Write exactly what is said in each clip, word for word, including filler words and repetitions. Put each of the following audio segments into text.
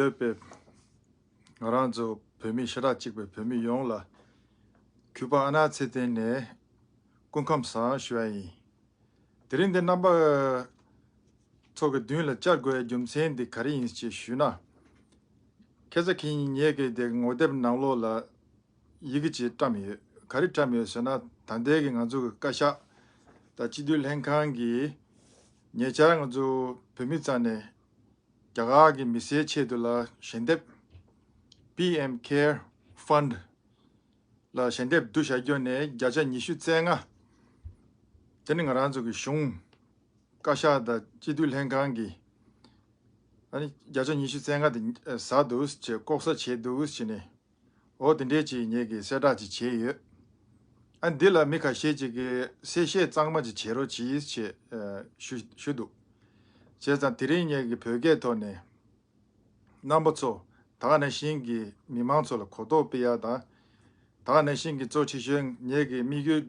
ཡོད་པའི་ང་རང་ཚོ་བོད་མི་ཤ་ཁྲག་གཅིག་པའི་བོད་མི་ཡོངས་ལ་གུས་པ་ཨ་ནག་ཚེ་བརྟན་ནས་སྐུ་ཁམས་བཟང་ཞུ་ཡ་ཡིན། དེ་རིང་འདི་རྣམ་པ་ཚོ་གི་མདུན་ལ་བཅར་དགོས་ཡ་རྒྱུ་མཚན་འདི་ག་རེ་ཡིན་ཞེས་ཞུས་ན། ཁ་སང་ཁ་ཉིན་ངེད་ཀྱི་དེ་ངོ་དེབ་ནང་ལོགས་ལ་ཡི་གེ་ཅིག་བཀྲམ་ཡོད། ག་རེ་བཀྲམ་ཡོད་ཟེར་ན། ད་ལྟའི་གི་ང་ཚོ་གི་བཀའ་ཤག་དང་སྤྱི་འཐུས་ལྷན་ཁང་གིས་ཉེ་ཆར་ང་ཚོ་བོད་མི་རྩ་ནས་རྒྱ་གར་གྱི་མི་སེར་ཆེད་དུ་ལ་ཞལ་འདེབས། པི་ཨེམ་ཁེར་ཕན་ལ་ཞལ་འདེབས་བསྡུ་བཞག་རྒྱུ་ནས་བརྒྱ་ཆ་ཉི་ཤུ་རྩ་ལྔ། དེ་ནི་ང་རང་ཚོ་གི་གཞུང་བཀའ་ཤག་དང་སྤྱི་འཐུས་ལྷན་ཁང་གིས་ཨ་ནི་བརྒྱ་ཆ་ཉི་ཤུ་རྩ་ལྔ་དེ་ཟ་འདུག་ཅེས་ལྐོག་ཟ་བྱས་འདུག་ཅེས་ནས། འོ་དེ་འདྲས་ཅིག་ངེད་ཀྱིས་གསལ་བསྒྲགས་ཅིག་བྱས་ཡོད། ཨ་འདི་ལ་མི་ཁ་ཤས་ཅིག་གིས་གསལ་བཤད་གཙང་མ་ཅིག་བྱེད་རོགས་གྱིས་ཞེས་ཨ་ཞུ་ཞུ་འདུག་བྱས་ཙང་དེ་རིང་ངེད་ཀྱི་བོད་སྐད་ཐོག་ནས་རྣམ་པ་ཚོ་ད་ག་ནང་བཞིན་གྱི་མི་མང་ཚོ་ལ་གོ་རྟོགས་སྤེལ་ཡ་དང་། ད་ག་ནང་བཞིན་གྱི་གཙོ་ཆེ་ཤོས་ངེད་ཀྱི་དམིགས་ཡུལ་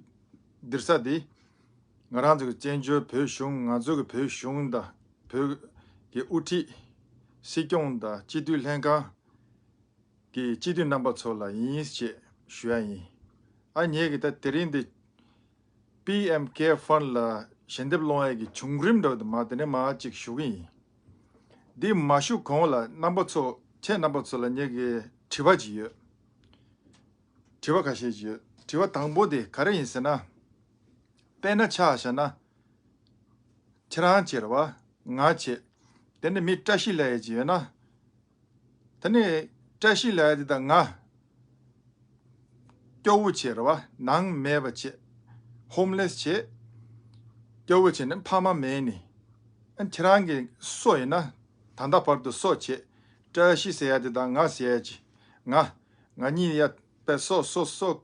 འདིར་ས་འདི་ང་རང་ཚོ་གི་བཙན་བྱོལ་བོད་གཞུང་། ང་ཚོ་གི་བོད་གཞུང་དང་བོད་ཀྱི་དབུ་ཁྲིད། སྲིད་སྐྱོང་དང་སྤྱི་འཐུས་ལྷན་ཁང་གི་སྤྱི་འཐུས་རྣམ་པ་ཚོ་ལ་ཡིན་ཞེས་ཞུ་ཡ་ཡིན། ཨ་ངེད་ཀྱིས་ད་དེ་རིང་འདི་པི་ཨེམ་ཁེར་ཕན་ལ་ཞལ་འདེབས་སློང་ཡ་གི་བྱུང་རིམ་འདྲ་བོ་དེ་མ་དེ་ནས་མ་ཅིག་ཞུ་གི་ཡིན། འདི་མ་ཞུ་གོང་ལ་རྣམ་པ་ཚོ་ཁྱེད་རྣམ་པ་ཚོ་ལ་ངེད་ཀྱི་དྲི་བ་ཅིག་ཡོད། དྲི་བ་ཁ་ཤས་ཅིག་ཡོད། དྲི་བ་དང་པོ་དེ་ག་རེ་ཡིན་ཟེར་ན། དཔེར་ན་ཆ་བཞག་ན། ཁྱེད་རང་བྱེད་རེད་བ། ང་བྱེད། དེ་ནི་མི་བཀྲ་ཤིས་ལབ་ཡ་ཅིག་ཡོད་ན། དེ་ནི་བཀྲ་ཤིས་ལབ་ཡ་དེ་དང་ང་སྐྱོ་བོ་བྱེད་རེད་བ། ནང་མེད་པ་བྱེད། ཧོམ་ལེ་སི་བྱེད། སྐྱོ་བོ་བྱེད་ནི་ཕ་མ་མེད་ནི། ཨ་ཁྱེད་རང་གི་སོ་ཡིན་ན། ད་ལྟ་བར་དུ་སོ་བྱེད། བཀྲ་ཤིས་ཟེར་ཡ་དེ་དང་ང་ཟེར་ཡ་ཅིག་ང་། ང་གཉིས་ཡ་པའི་སོ་སོ་སོ།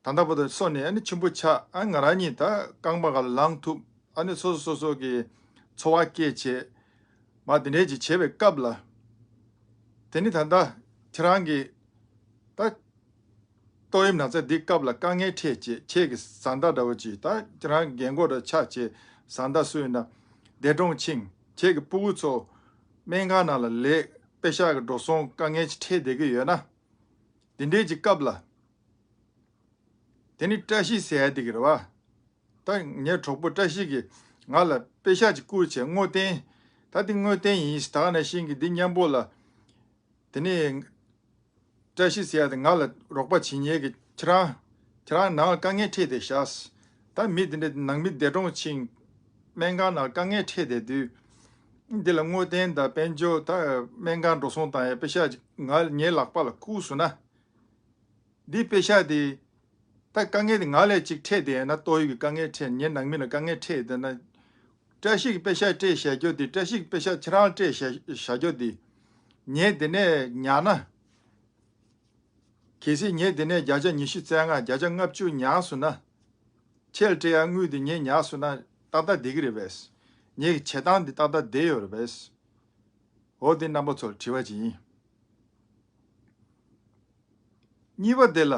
ད་ལྟ་བར་དུ་སོ་ནས་ཨ་ནི་ཆེན་པོ་ཆགས། ཨ་ང་རང་གཉིས་ད་རྐང་པ་སྒང་ལ་ལངས་ཐུབ། ཨ་ནི་སོ་སོ་སོ་སོ་གི་འཚོ་བ་སྐྱེལ་བྱེད། མ་དེ་འདྲས་ཅིག་བྱེད་པའི་སྐབས་ལ། དེ་ནི་ད་ལྟ་ཁྱེད་རང་གི་ད་ཏོག་དབྱིབས་ན་ཚ་འདི་སྐབས་ལ་དཀའ་ངལ་འཕྲད་བྱེད། ཁྱེད་ཀྱི་བཟའ་ཟླ་འདྲ་བོ་ཅིག་ད་ཁྱེད་རང་རྒན་གོག་འདྲ་ཆགས་བྱེད། བཟའ་ཟླ་སུ་ཡིན་ན་འདས་གྲོངས་ཕྱིན། ཁྱེད་ཀྱི་སྤུ་གུ་ཚོ་སྨན་ཁང་ནང་ལ་ལས། པེ་ཤག་གི་འགྲོ་སོང་དཀའ་ངལ་ཅིག་འཕྲད་བསྡད་ཀྱི་ཡོད་ན། དེ་འདྲས་ཀྱི་སྐབས་ལ། དེ་ནི་བཀྲ་ཤིས་ཟེར་ཡ་དེ་གི་རེད་བ། ད་ངའི་གྲོགས་པོ་བཀྲ་ཤིས་ཀྱིས་ང་ལ་པེ་ཤག་ཅིག་བསྐུར་བྱས་དངུལ་བསྟན། ད་དེ་དངུལ་བསྟན་ཡིན་ཞེས། ད་ག་ནང་བཞིན་གྱི་འདི་མཉམ་པོ་ལ། དེ་ནས་བཀྲ་ཤིས་ཟེར་ཡ་དེ་ང་ལ་རོགས་པ་བྱེད་མཁན་གྱི་ཁྱེད་རང་། ཁྱེད་རང་ནང་ལ་དཀའ་ངལ་འཕྲད་བསྡད་ཤག་ད་མི་དེ་འདྲ་ནང་མི་འདས་གྲོངས་ཕྱིན། སྨན་ཁང་ནང་དཀའ་ངལ་འཕྲད་བསྡད་དུས། འདི་ལ་དངུལ་བསྟན་དང་དཔལ་འབྱོར། ད་སྨན་ཁང་འགྲོ་སོང་བཏང་ཡ་པེ་ཤག་ཅིག་ང་ངའི་ལག་པ་ལ་བསྐུར་སོང་ན། འདི་པེ་ཤག་དེ། ད་དཀའ་ངལ་དེ་ང་ལ་ཅིག་འཕྲད་བསྡད་ན། ཏོག་དབྱིབས་ཀྱི་དཀའ་ངལ་འཕྲད། ངའི་ནང་མི་ལ་དཀའ་ངལ་འཕྲད་བསྡད་ན། བཀྲ་ཤིས་ཀྱི་པེ་ཤག་སྤྲད་བཞག་རྒྱུ་དེ། བཀྲ་ཤིས་ཀྱི་པེ་ཤག་ཁྱེད་རང་སྤྲད་བཞག་བཞག་རྒྱུ་དེ། ངས་དེ་ནས་ཉར་ན། གལ་སྲིད་ངས་དེ་ནས་བརྒྱ་ཆ་ཉི་ཤུ་རྩ་ལྔ། བརྒྱ་ཆ་ལྔ་བཅུ་ཉར་སོང་ན། ཁྱེད་ལ་སྤྲད་ཡ་དངུལ་དེ་ངས་ཉར་སོང་ན་ཏག་ཏག་བསྡད་ཀྱི་རེད་པས། ངེད་ཀྱི་བྱེད་སྟངས་དེ་ཏག་ཏག་བསྡད་ཡོད་རེད་པས། འོ་དེ་རྣམ་པ་ཚོར་དྲི་བ་ཅིག་ཡིན། གཉིས་པ་དེ་ལ།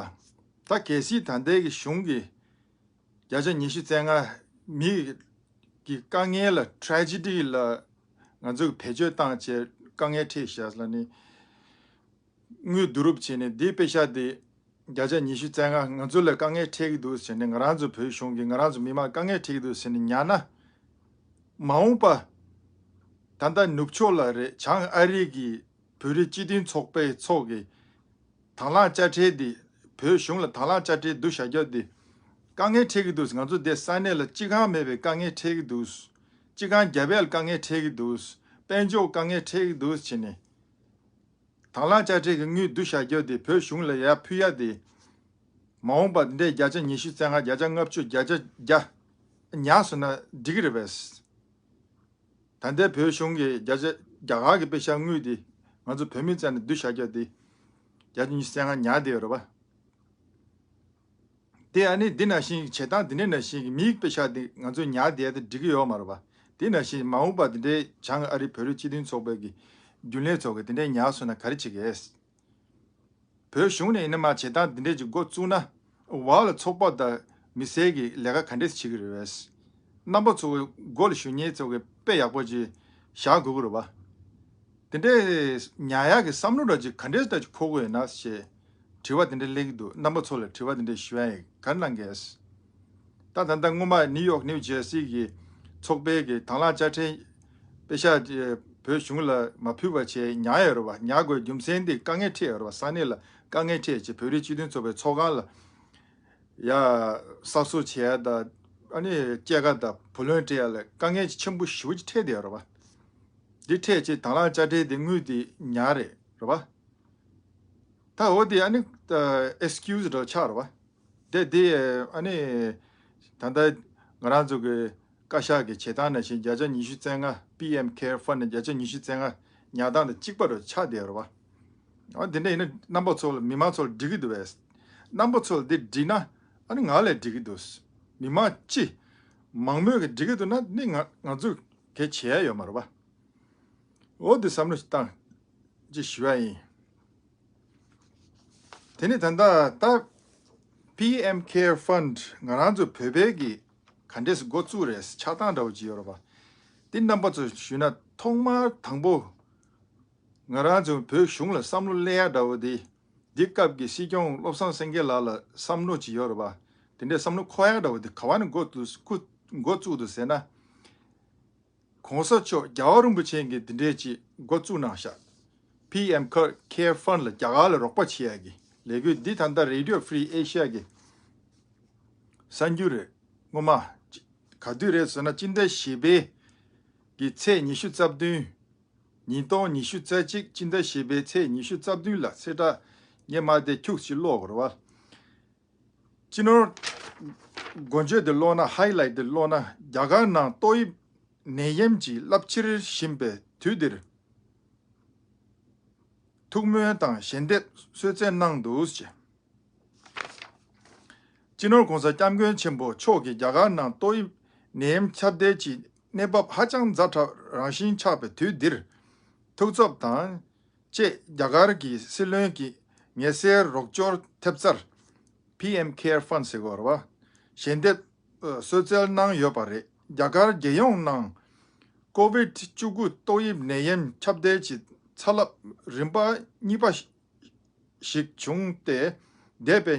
ད་གལ་སྲིད་ད་ལྟའི་གི་གཞུང་གིས་བརྒྱ་ཆ་ཉི་ཤུ་རྩ་ལྔ་མི་གི་དཀའ་ངལ་ལ། ཊེ་རེ་ཇི་ཌི་ལ་ང་ཚོས་བེད་སྤྱོད་བཏང་བྱས་དཀའ་ངལ་འཕྲད་ཤག་ལབ་ནས་དངུལ་བསྡུ་རུབ་བྱས་ནས། འདིའི་པེ་ཤག་དེ་བརྒྱ་ཆ་ཉི་ཤུ་རྩ་ལྔ་ང་ཚོ་ལ་དཀའ་ངལ་འཕྲད་ཀྱི་འདུག་ཟེར་ནས། ང་རང་ཚོ་བོད་གཞུང་གིས་ང་རང་ཚོ་མི་མང་དཀའ་ངལ་འཕྲད་ཀྱི་འདུག་ཟེར་ནས་ཉར་ན། མ་འོངས་པ་ད་ལྟ་ནུབ་ཕྱོགས་ལ་རེད། བྱང་ཨ་རི་གི་བོད་རིགས་སྤྱི་མཐུན་ཚོགས་པའི་ཚོགས་ཀྱི་དང་བླངས་དཔྱ་ཁྲལ་འདི། བོད་གཞུང་ལ་དང་བླངས་དཔྱ་ཁྲལ་བསྡུ་བཞག་རྒྱུ་འདི་དཀའ་ངལ་འཕྲད་ཀྱི་འདུག་ང་ཚོ་འདི་ས་གནས་ལ་སྤྱི་ཁང་མེད་པའི་དཀའ་ངལ་འཕྲད་ཀྱི་འདུག་སྤྱི་ཁང་བརྒྱབ་ཡ་ལ་དཀའ་ངལ་འཕྲད་ཀྱི་འདུག་དཔལ་འབྱོར་དཀའ་ངལ་འཕྲད་ཀྱི་འདུག་བྱས་ནས། དང་བླངས་དཔྱ་ཁྲལ་གྱི་དངུལ་བསྡུ་བཞག་རྒྱུ་དེ། བོད་གཞུང་ལ་ཡར་ཕུལ་ཡ་དེ། མ་འོངས་པ་འདི་འདྲའི་བརྒྱ་ཆ་ཉི་ཤུ་རྩ་ལྔ། བརྒྱ་ཆ་ལྔ་བཅུ། བརྒྱ་ཆ་བརྒྱ་ཉར་སོང་ན་འགྲིག་གི་རེད་པས། ད་ལྟའི་བོད་གཞུང་གིས་བརྒྱ་ཆ། རྒྱ་གར་གྱི་པེ་ཤག་དངུལ་དེ་ང་ཚོ་བོད་མི་རྩ་ནས་བསྡུ་བཞག་རྒྱུ་དེ་བརྒྱ་ཆ་ཉི་ཤུ་རྩ་ལྔ་ཉར་བསྡད་ཡོད་རེད་པ། དེ་ཨ་ནི་འདི་ནང་བཞིན་གྱི་བྱེད་སྟངས་འདི་འདྲ་ནང་བཞིན་གྱི་མིའི་པེ་ཤག་འདི་ང་ཚོས་ཉར་བསྡད་དེ་འགྲིག་གི་ཡོད་མ་རེད་པ། དེ་ནང་བཞིན་མ་འོངས་པ་འདི་འདྲའི་བྱང་ཨ་རི་བོད་རིགས་སྤྱི་མཐུན་ཚོགས་པའི་གི་རྒྱུན་ལས་ཚོ་གིས་འདི་འདྲའི་ཉར་སོང་ན་ག་རེ་བྱེད་གས། བོད་གཞུང་ནས་ཡིན་ན་མ་བྱེད་སྟངས་འདི་འདྲས་ཀྱི་འགོ་བཙུགས་ན། བར་ལ་ཚོགས་པ་དང་མི་སེར་གྱི་ལས་ཀ་ག་འདྲས་བྱེད་ཀྱི་རེད་པས། རྣམ་པ་ཚོ་གི་མགོ་ལ་གཞོན་ཉེ་ཚོ་གི་དཔེ་ཡག་པོ་ཅིག་བཞག་དགོས་ཀྱི་རེད་པ། དེ་འདྲའི་ཉར་ཡག་གི་བསམ་བློ་འདྲ་ཅིག་ག་འདྲས་འདྲ་ཅིག་འཁོར་དགོས་ཡོད་ན་ཞེས་དྲི་བ་དེ་འདྲ་སླེབས་ཀྱི་འདུག་རྣམ་པ་ཚོ་ལ་དྲི་བ་དེ་འདྲ་ཞུ་ཡ་ཡིན། ག་རེ་གནང་གས། ད་ད་ལྟ་སྔོན་མ་ནིའུ་ཡོག་ནིའུ་ཇར་སི་གི་ཚོགས་པའི་གི་དང་བླངས་དཔྱ་ཁྲལ་པེ་ཤག་བོད་གཞུང་ལ་མ་ཕུལ་བ་བྱས་ཉར་ཡོད་རེད་བ། ཉར་དགོས་རྒྱུ་མཚན་དེ་དཀའ་ངལ་འཕྲད་ཡོད་རེད་བ། ས་གནས་ལ་དཀའ་ངལ་འཕྲད་བྱས་བོད་རིགས་སྤྱི་མཐུན་ཚོགས་པའི་ཚོགས་ཁང་ལ་ཡ་གསར་བཟོ་བྱས་ཡ་དང་ཨ་ནི་སྐྱེད་ཀ་དང་བུ་ལོན་སྤྲད་ཡ་ལ་དཀའ་ངལ་ཆེན་པོ་ཞེ་པོ་ཅིག་འཕྲད་བསྡད་ཡོད་རེད་བ། འདི་འཕྲད་བྱས་དང་བླངས་དཔྱ་ཁྲལ་དེ་དངུལ་དེ་ཉར་རེད་རེད་བ། ད་འོ་དེ་ཨ་ནི་ཨེག་སི་ཁིའུ་སི་འདྲ་ཆགས་རེད་བ། དེ་དེ་ཨ་ནི་ད་ལྟ་ང་རང་ཚོ་གི་བཀའ་ཤག་གི་བྱེད་སྟངས་ནང་བཞིན་བརྒྱ་ཆ་ཉི་ཤུ་རྩ་ལྔ་པི་ཨེམ་ཁེར་ཕན་ནི་བརྒྱ་ཆ་ཉི་ཤུ་རྩ་ལྔ་ཉར་སྟངས་དང་གཅིག་པ་རུ་ཆགས་བསྡད་ཡོད་རེད་བ། ཨ་དེ་འདྲ་ཡིན་ན་རྣམ་པ་ཚོ་ལ་མི་མང་ཚོ་ལ་འགྲིག་གི་འདུག་བས། རྣམ་པ་ཚོ་ལ་འདི་འགྲིག་ན་ཨ་ནི་ང་ལས་འགྲིག་གི་འདུག་མི་མང་སྤྱི་མང་མོས་ཀྱི་འགྲིག་གི་འདུག་ན་ནི་ང་ང་ཚོས་གལ་བྱེད་ཡ་ཡོད་མ་རེད་བ། འོ་དེ་བསམ་བློ་ཞིག་བཏང་ཅེས་ཞུ་བ་ཡིན། དེ་ནི་ད་ལྟ་ད་པི་ཨེམ་ཁེར་ཕན་ང་རང་ཚོ་བོད་པའི་གི་ག་འདྲས་འགོ་བཙུགས་རེད་ཆགས་སྟངས་འདྲ་བོ་ཅིག་ཡོད་རེད་བ། དེ་རྣམ་པ་ཚོ་ཞུས་ན་ཐོག་མར་དང་པོ་ང་རང་ཚོ་བོད་གཞུང་ལ་བསམ་བློ་སླེབས་ཡ་འདྲ་བོ་དེ་འདི་སྐབས་ཀྱི་སྲིད་སྐྱོང་བློ་བཟང་སེང་གེ་ལགས་ལ་བསམ་བློ་ཅིག་ཡོད་རེད་བ། དེ་འདྲས་བསམ་བློ་འཁོར་ཡ་འདྲ་བོ་དེ་ག་བ་ནས་འགོ་བཙུགས་འགོ་བཙུགས་འདུག་ཟེར་ན། གོང་ས་མཆོག་རྒྱལ་བ་རིན་པོ་ཆེ་གིས་འདི་འདྲས་ཅིག་འགོ་བཙུགས་གནང་ཤག་པི་ཨེམ་ཁེར་ཕན་ལ་རྒྱ་གར་ལ་རོགས་པ་བྱེད་ཡ་གི་ལས་འགུལ་འདི་ད་ལྟ་Radio Free Asia གི་གསར་འགྱུར་རེད། སྔོན་མ་ག་དུས་རེད་ཟེར་ན་སྤྱི་ཟླ་བཞི་པའི་གི་ཚེས་ཉི་ཤུ་རྩ་བདུན། ཉིས་སྟོང་ཉི་ཤུ་རྩ་གཅིག་སྤྱི་ཟླ་བཞི་པའི་ཚེས་ཉི་ཤུ་རྩ་བདུན་ལ་གསལ་བསྒྲགས་སྔོན་མ་དེ་ཁྱུག་ཅིག་ཀློག་དགོས་རེད་བ། སྤྱི་ནོར་མགོ་བརྗོད་དེ་ཀློག་ན་highlight དེ་ཀློག་ན་རྒྱ་གར་ནང་ཏོག་དབྱིབས་ནད་ཡམས་ཀྱིས་རླབས་ཆེར་ཞིམ་པའི་དུས་འདིར་ཐུགས་སྨོན་དང་ཞལ་འདེབས་གསོལ་སྩལ་གནང་འདུག་ཅེས། སྤྱི་ནོར་༸གོང་ས་༸སྐྱབས་མགོན་ཆེན་པོ་མཆོག་གིས་རྒྱ་གར་ནང་ཏོག་དབྱིབས་ནད་ཡམས་ཁྱབ་གདལ་གྱི་གནས་བབ་ཧ་ཅང་ཛ་དྲག་རང་བཞིན་ཆགས་པའི་དུས་འདིར་ཐུགས་འཚབ་དང་བཅས་རྒྱ་གར་གྱི་སྲིད་བློན་གྱི་ངལ་སེལ་རོགས་སྐྱོར་ཐེབས་རྩར་པི་ཨེམ་ཁེར་ཕན་ཟེར་དགོས་རེད་བ། ཞལ་འདེབས་ཨ་གསོལ་སྩལ་གནང་ཡོད་པ་རེད། རྒྱ་གར་རྒྱལ་ཡོངས་ནང་ཀོ་བིད་བཅུ་དགུ་ཏོག་དབྱིབས་ནད་ཡམས་ཁྱབ་གདལ་གྱི་ཚ་རླབས་རིམ་པ་གཉིས་པ་ཞིག་བྱུང་སྟེ། འདས་པའི་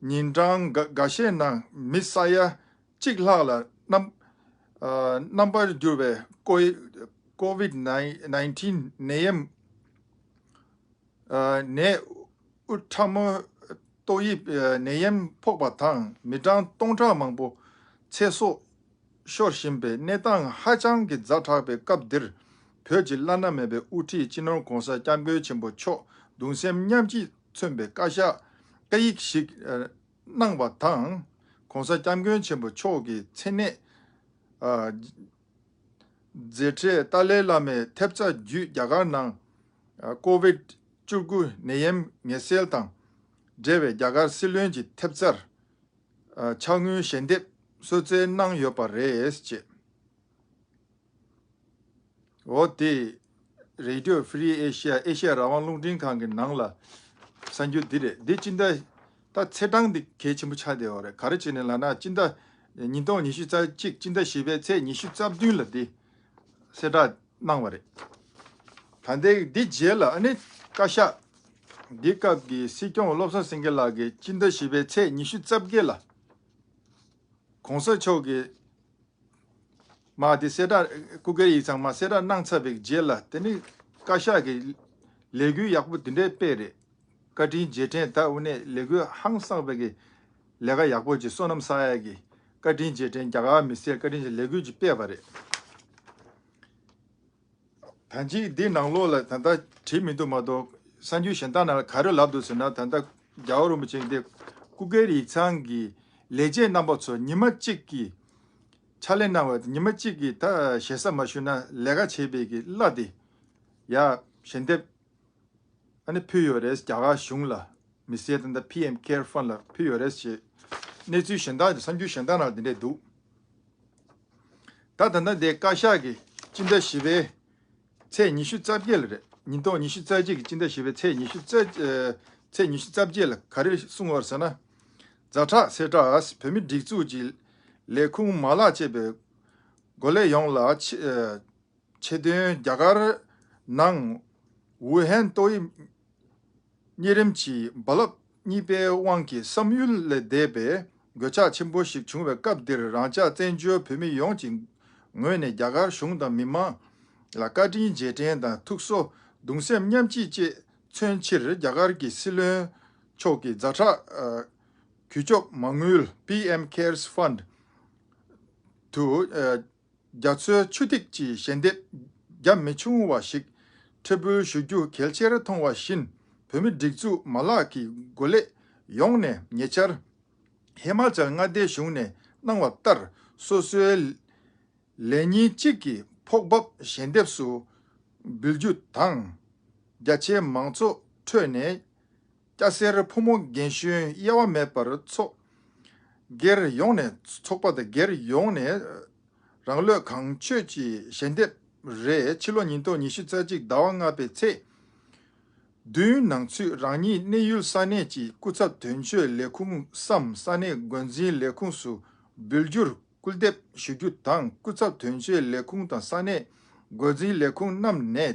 ཉིན་གྲངས་འགའ་འགའ་ཤས་ནང་མི་ས་ཡ་གཅིག་ལྷག་ལ་རྣམ་ཨ་རྣམ་པར་གྱུར་བའི་ཀོ་ཀོ་བིད་ནའིན་ནའིན་ཊིན་ནད་ཡམས་ཨ་ནད་དབུགས་ཕྲ་མོ་ཏོག་དབྱིབས་ཨ་ནད་ཡམས་ཕོག་པ་དང་མི་གྲངས་སྟོང་ཕྲག་མང་པོ་ཚེ་སྲོག་ཤོར་བཞིན་པའི་གནས་སྟངས་ཧ་ཅང་གི་ཛ་དྲག་པའི་སྐབས་འདིར། བོད་ཀྱི་བླ་ན་མེད་པའི་དབུ་ཁྲིད་སྤྱི་ནོར་༸གོང་ས་༸སྐྱབས་མགོན་ཆེན་པོ་མཆོག་གདུང་སེམས་མཉམ་སྐྱེད་མཚོན་པའི་བཀའ་ཤག་བཀའ་ཡིག་ཞིག་ཨ་གནང་བ་དང་། ༸གོང་ས་༸སྐྱབས་མགོན་ཆེན་པོ་མཆོག་གི་མཚན་གནས་ཨ་མཛད་འཕྲིན་ཏཱ་ལའི་བླ་མའི་ཐེབས་རྩ་བརྒྱུད་རྒྱ་གར་ནང་ཨ་ཀོ་བིད་བཅུ་དགུ་ནད་ཡམས་ངལ་སེལ་དང་འབྲེལ་བའི་རྒྱ་གར་སྲིད་བློན་གྱི་ཐེབས་རྩར་ཨ་ཕྱག་དངུལ་ཞལ་འདེབས་གསོལ་སྩལ་གནང་ཡོད་པ་རེད་ཅེས། འོ་དེ་Radio Free Asia ཨེ་ཤ་ཡ་རང་དབང་རླུང་འཕྲིན་ཁང་གི་ནང་ལ་གསར་འགྱུར་འདི་རེད། འདི་སྤྱི་ཟླ་ད་ཚེས་གྲངས་འདི་གལ་ཆེན་པོ་ཆགས་བསྡད་ཡོད་རེད། ག་རེ་བྱས་ནས་ལབ་ན་སྤྱི་ཟླ་ཉིས་སྟོང་ཉི་ཤུ་རྩ་གཅིག་སྤྱི་ཟླ་བཞི་པའི་ཚེས་ཉི་ཤུ་རྩ་བདུན་ལ་འདི་གསལ་བསྒྲགས་གནང་བ་རེད། ད་ལྟའི་འདི་རྗེས་ལ་ཨ་ནི་བཀའ་ཤག་འདི་སྐབས་ཀྱི་སྲིད་སྐྱོང་བློ་བཟང་སེང་གེ་ལགས་ཀྱིས་སྤྱི་ཟླ་བཞི་པའི་ཚེས་ཉི་ཤུ་རྩ་བརྒྱད་ལ་༸གོང་ས་མཆོག་གིས་མ་དེ་གསལ་བསྒྲགས་སྐུ་སྒེར་ཡིག་ཚང་མ་གསལ་བསྒྲགས་གནང་ཚར་བའི་རྗེས་ལ་དེ་ནི་བཀའ་ཤག་གི་ལས་འགུལ་ཡག་པོ་དེ་འདྲའི་སྤེལ་རེད། བཀའ་དྲིན་རྗེས་དྲན་ད་དབུ་ནས་ལས་འགུལ་ཧང་སངས་པའི་གི་ལས་ཀ་ཡག་པོ་ཅིག་བསོད་ནམས་བསགས་ཡ་གི་བཀའ་དྲིན་རྗེས་དྲན་རྒྱ་གར་མི་སེར་བཀའ་དྲིན་རྗེས་ལས་འགུལ་ཅིག་སྤེལ་བ་རེད། ད་ཅིག་འདི་ནང་ལོགས་ལ་ད་ལྟ་བྲིས་མི་འདུག་མ་གཏོགས་གསར་འགྱུར་གཞན་དག་ནང་ལ་ག་རེ་ལབ་འདུག་ཟེར་ན། ད་ལྟ་རྒྱལ་བ་རིན་པོ་ཆེ་འདི་སྐུ་སྒེར་ཡིག་ཚང་གི་ལས་བྱེད་རྣམ་པ་ཚོ་ཉི་མ་གཅིག་གི་ཕྱག་ལས་གནང་བ་ཉི་མ་གཅིག་གི་ད་ཞེ་ས་མ་ཞུ་ན་ལས་ཀ་བྱེད་པའི་གི་གླ་དེ་ཡ་ཞལ་འདེབས་ཨ་ནི་ཕུལ་ཡོད་རེད། རྒྱ་གར་གཞུང་ལ་མི་སེར་དང་ད་པི་ཨེམ་ཁེར་ཕན་ལ་ཕུལ་ཡོད་རེད་ཞེས་གནས་ཚུལ་གཞན་དག་གསར་འགྱུར་གཞན་དག་ནང་འདི་འདྲས་འདུག་ད་ད་ལྟ་འདི་བཀའ་ཤག་གིས་སྤྱི་ཟླ་བཞི་པའི་ཚེས་ཉི་ཤུ་རྩ་བརྒྱད་ལ་རེད། ཉིས་སྟོང་ཉི་ཤུ་རྩ་གཅིག་གི་སྤྱི་ཟླ་བཞི་པའི་ཚེས་ཉི་ཤུ་རྩ་ཨ་ཚེས་ཉི་ཤུ་རྩ་བརྒྱད་ལ་ག་རེ་གསུངས་པ་རེད་ཟེར་ན། ཛ་དྲག་གསལ་བསྒྲགས། བོད་མིའི་སྒྲིག་འཛུགས་ཀྱི་ལས་ཁུངས་མ་ལག་བཅས་པའི་འགོ་ལས་ཡོངས་ལ་ཆེ་ཨ་ཆེད་དོན་རྒྱ་གར་ ནང་ཝུ་ཧན་ཏོག་དབྱིབས་གཉན་རིམས་ཀྱི་རྦ་རླབས་གཉིས་པའི་དབང་གིས་བསམ་ཡུལ་ལས་འདས་པའི་གོད་ཆག་ཆེན་པོ་ཞིག་བྱུང་བའི་སྐབས་འདིར། རང་ཅག་བཙན་བྱོལ་བོད་མི་ཡོངས་ཀྱི་ངོས་ནས་རྒྱ་གར་གཞུང་དང་མི་མང་ལ་བཀའ་དྲིན་རྗེས་དྲན་དང་ཐུགས་གསོ་གདུང་སེམས་མཉམ་སྐྱེད་བཅས་མཚོན་ཕྱིར། རྒྱ་གར་གྱི་སྲིད་བློན་མཆོག་གིས་ཛ་དྲག་ཨ་གུས་སྐྱོབ་མ་དངུལ་P M Cares Fund དུ་ཨ་རྒྱ་མཚོའི་ཆུ་ཐིགས་ཀྱི་ཞལ་འདེབས་རྒྱ་མི་ཆུང་བ་ཞིག་འཕྲལ་འབུལ་ཞུ་རྒྱུ་གལ་ཆེར་མཐོང་བ་བཞིན། བོད་མིའི་སྒྲིག་འཛུགས་མ་ལག་གི་འགོ་ལས་ཡོངས་ནས་ཉེ་ཆར་ཧི་མ་ཅལ་མངའ་སྡེའི་གཞུང་ནས་གནང་བ་ལྟར། སོ་སོའི་ལས་ཉིན་གཅིག་གི་ཕོགས་འབབ་ཞལ་འདེབས་སུ་འབུལ་རྒྱུ་དང་། རྒྱ་ཆེའི་མང་ཚོགས་ཁྲོད་ནས་སྐྱ་སེར་ཕོ་མོ་རྒན་གཞོན་དབྱེ་བ་མེད་པར་ཚོགས་སྒེར་ཡོངས་ནས། ཚོགས་པ་དང་སྒེར་ཡོངས་ནས་རང་བློས་གང་ཆོད་ཀྱི་ཞལ་འདེབས་རེ་ཕྱི་ལོ་ཉིས་སྟོང་ཉི་ཤུ་རྩ་གཅིག་ཟླ་བ་ལྔ་པའི་ཚེས་བདུན་ནང་ཚུད་རང་ཉིད་གནས་ཡུལ་ས་གནས་ཀྱི་སྐུ་ཚབ་དོན་གཅོད་ལས་ཁུངས་སམ་ས་གནས་འགོ་འཛིན་ལས་ཁུངས་སུ་འབུལ་རྒྱུར་སྐུལ་འདེབས་ཞུ་རྒྱུ་དང་། སྐུ་ཚབ་དོན་གཅོད་ལས་ཁུངས་དང་ས་གནས་འགོ་འཛིན་ལས་ཁུངས་རྣམས་ནས་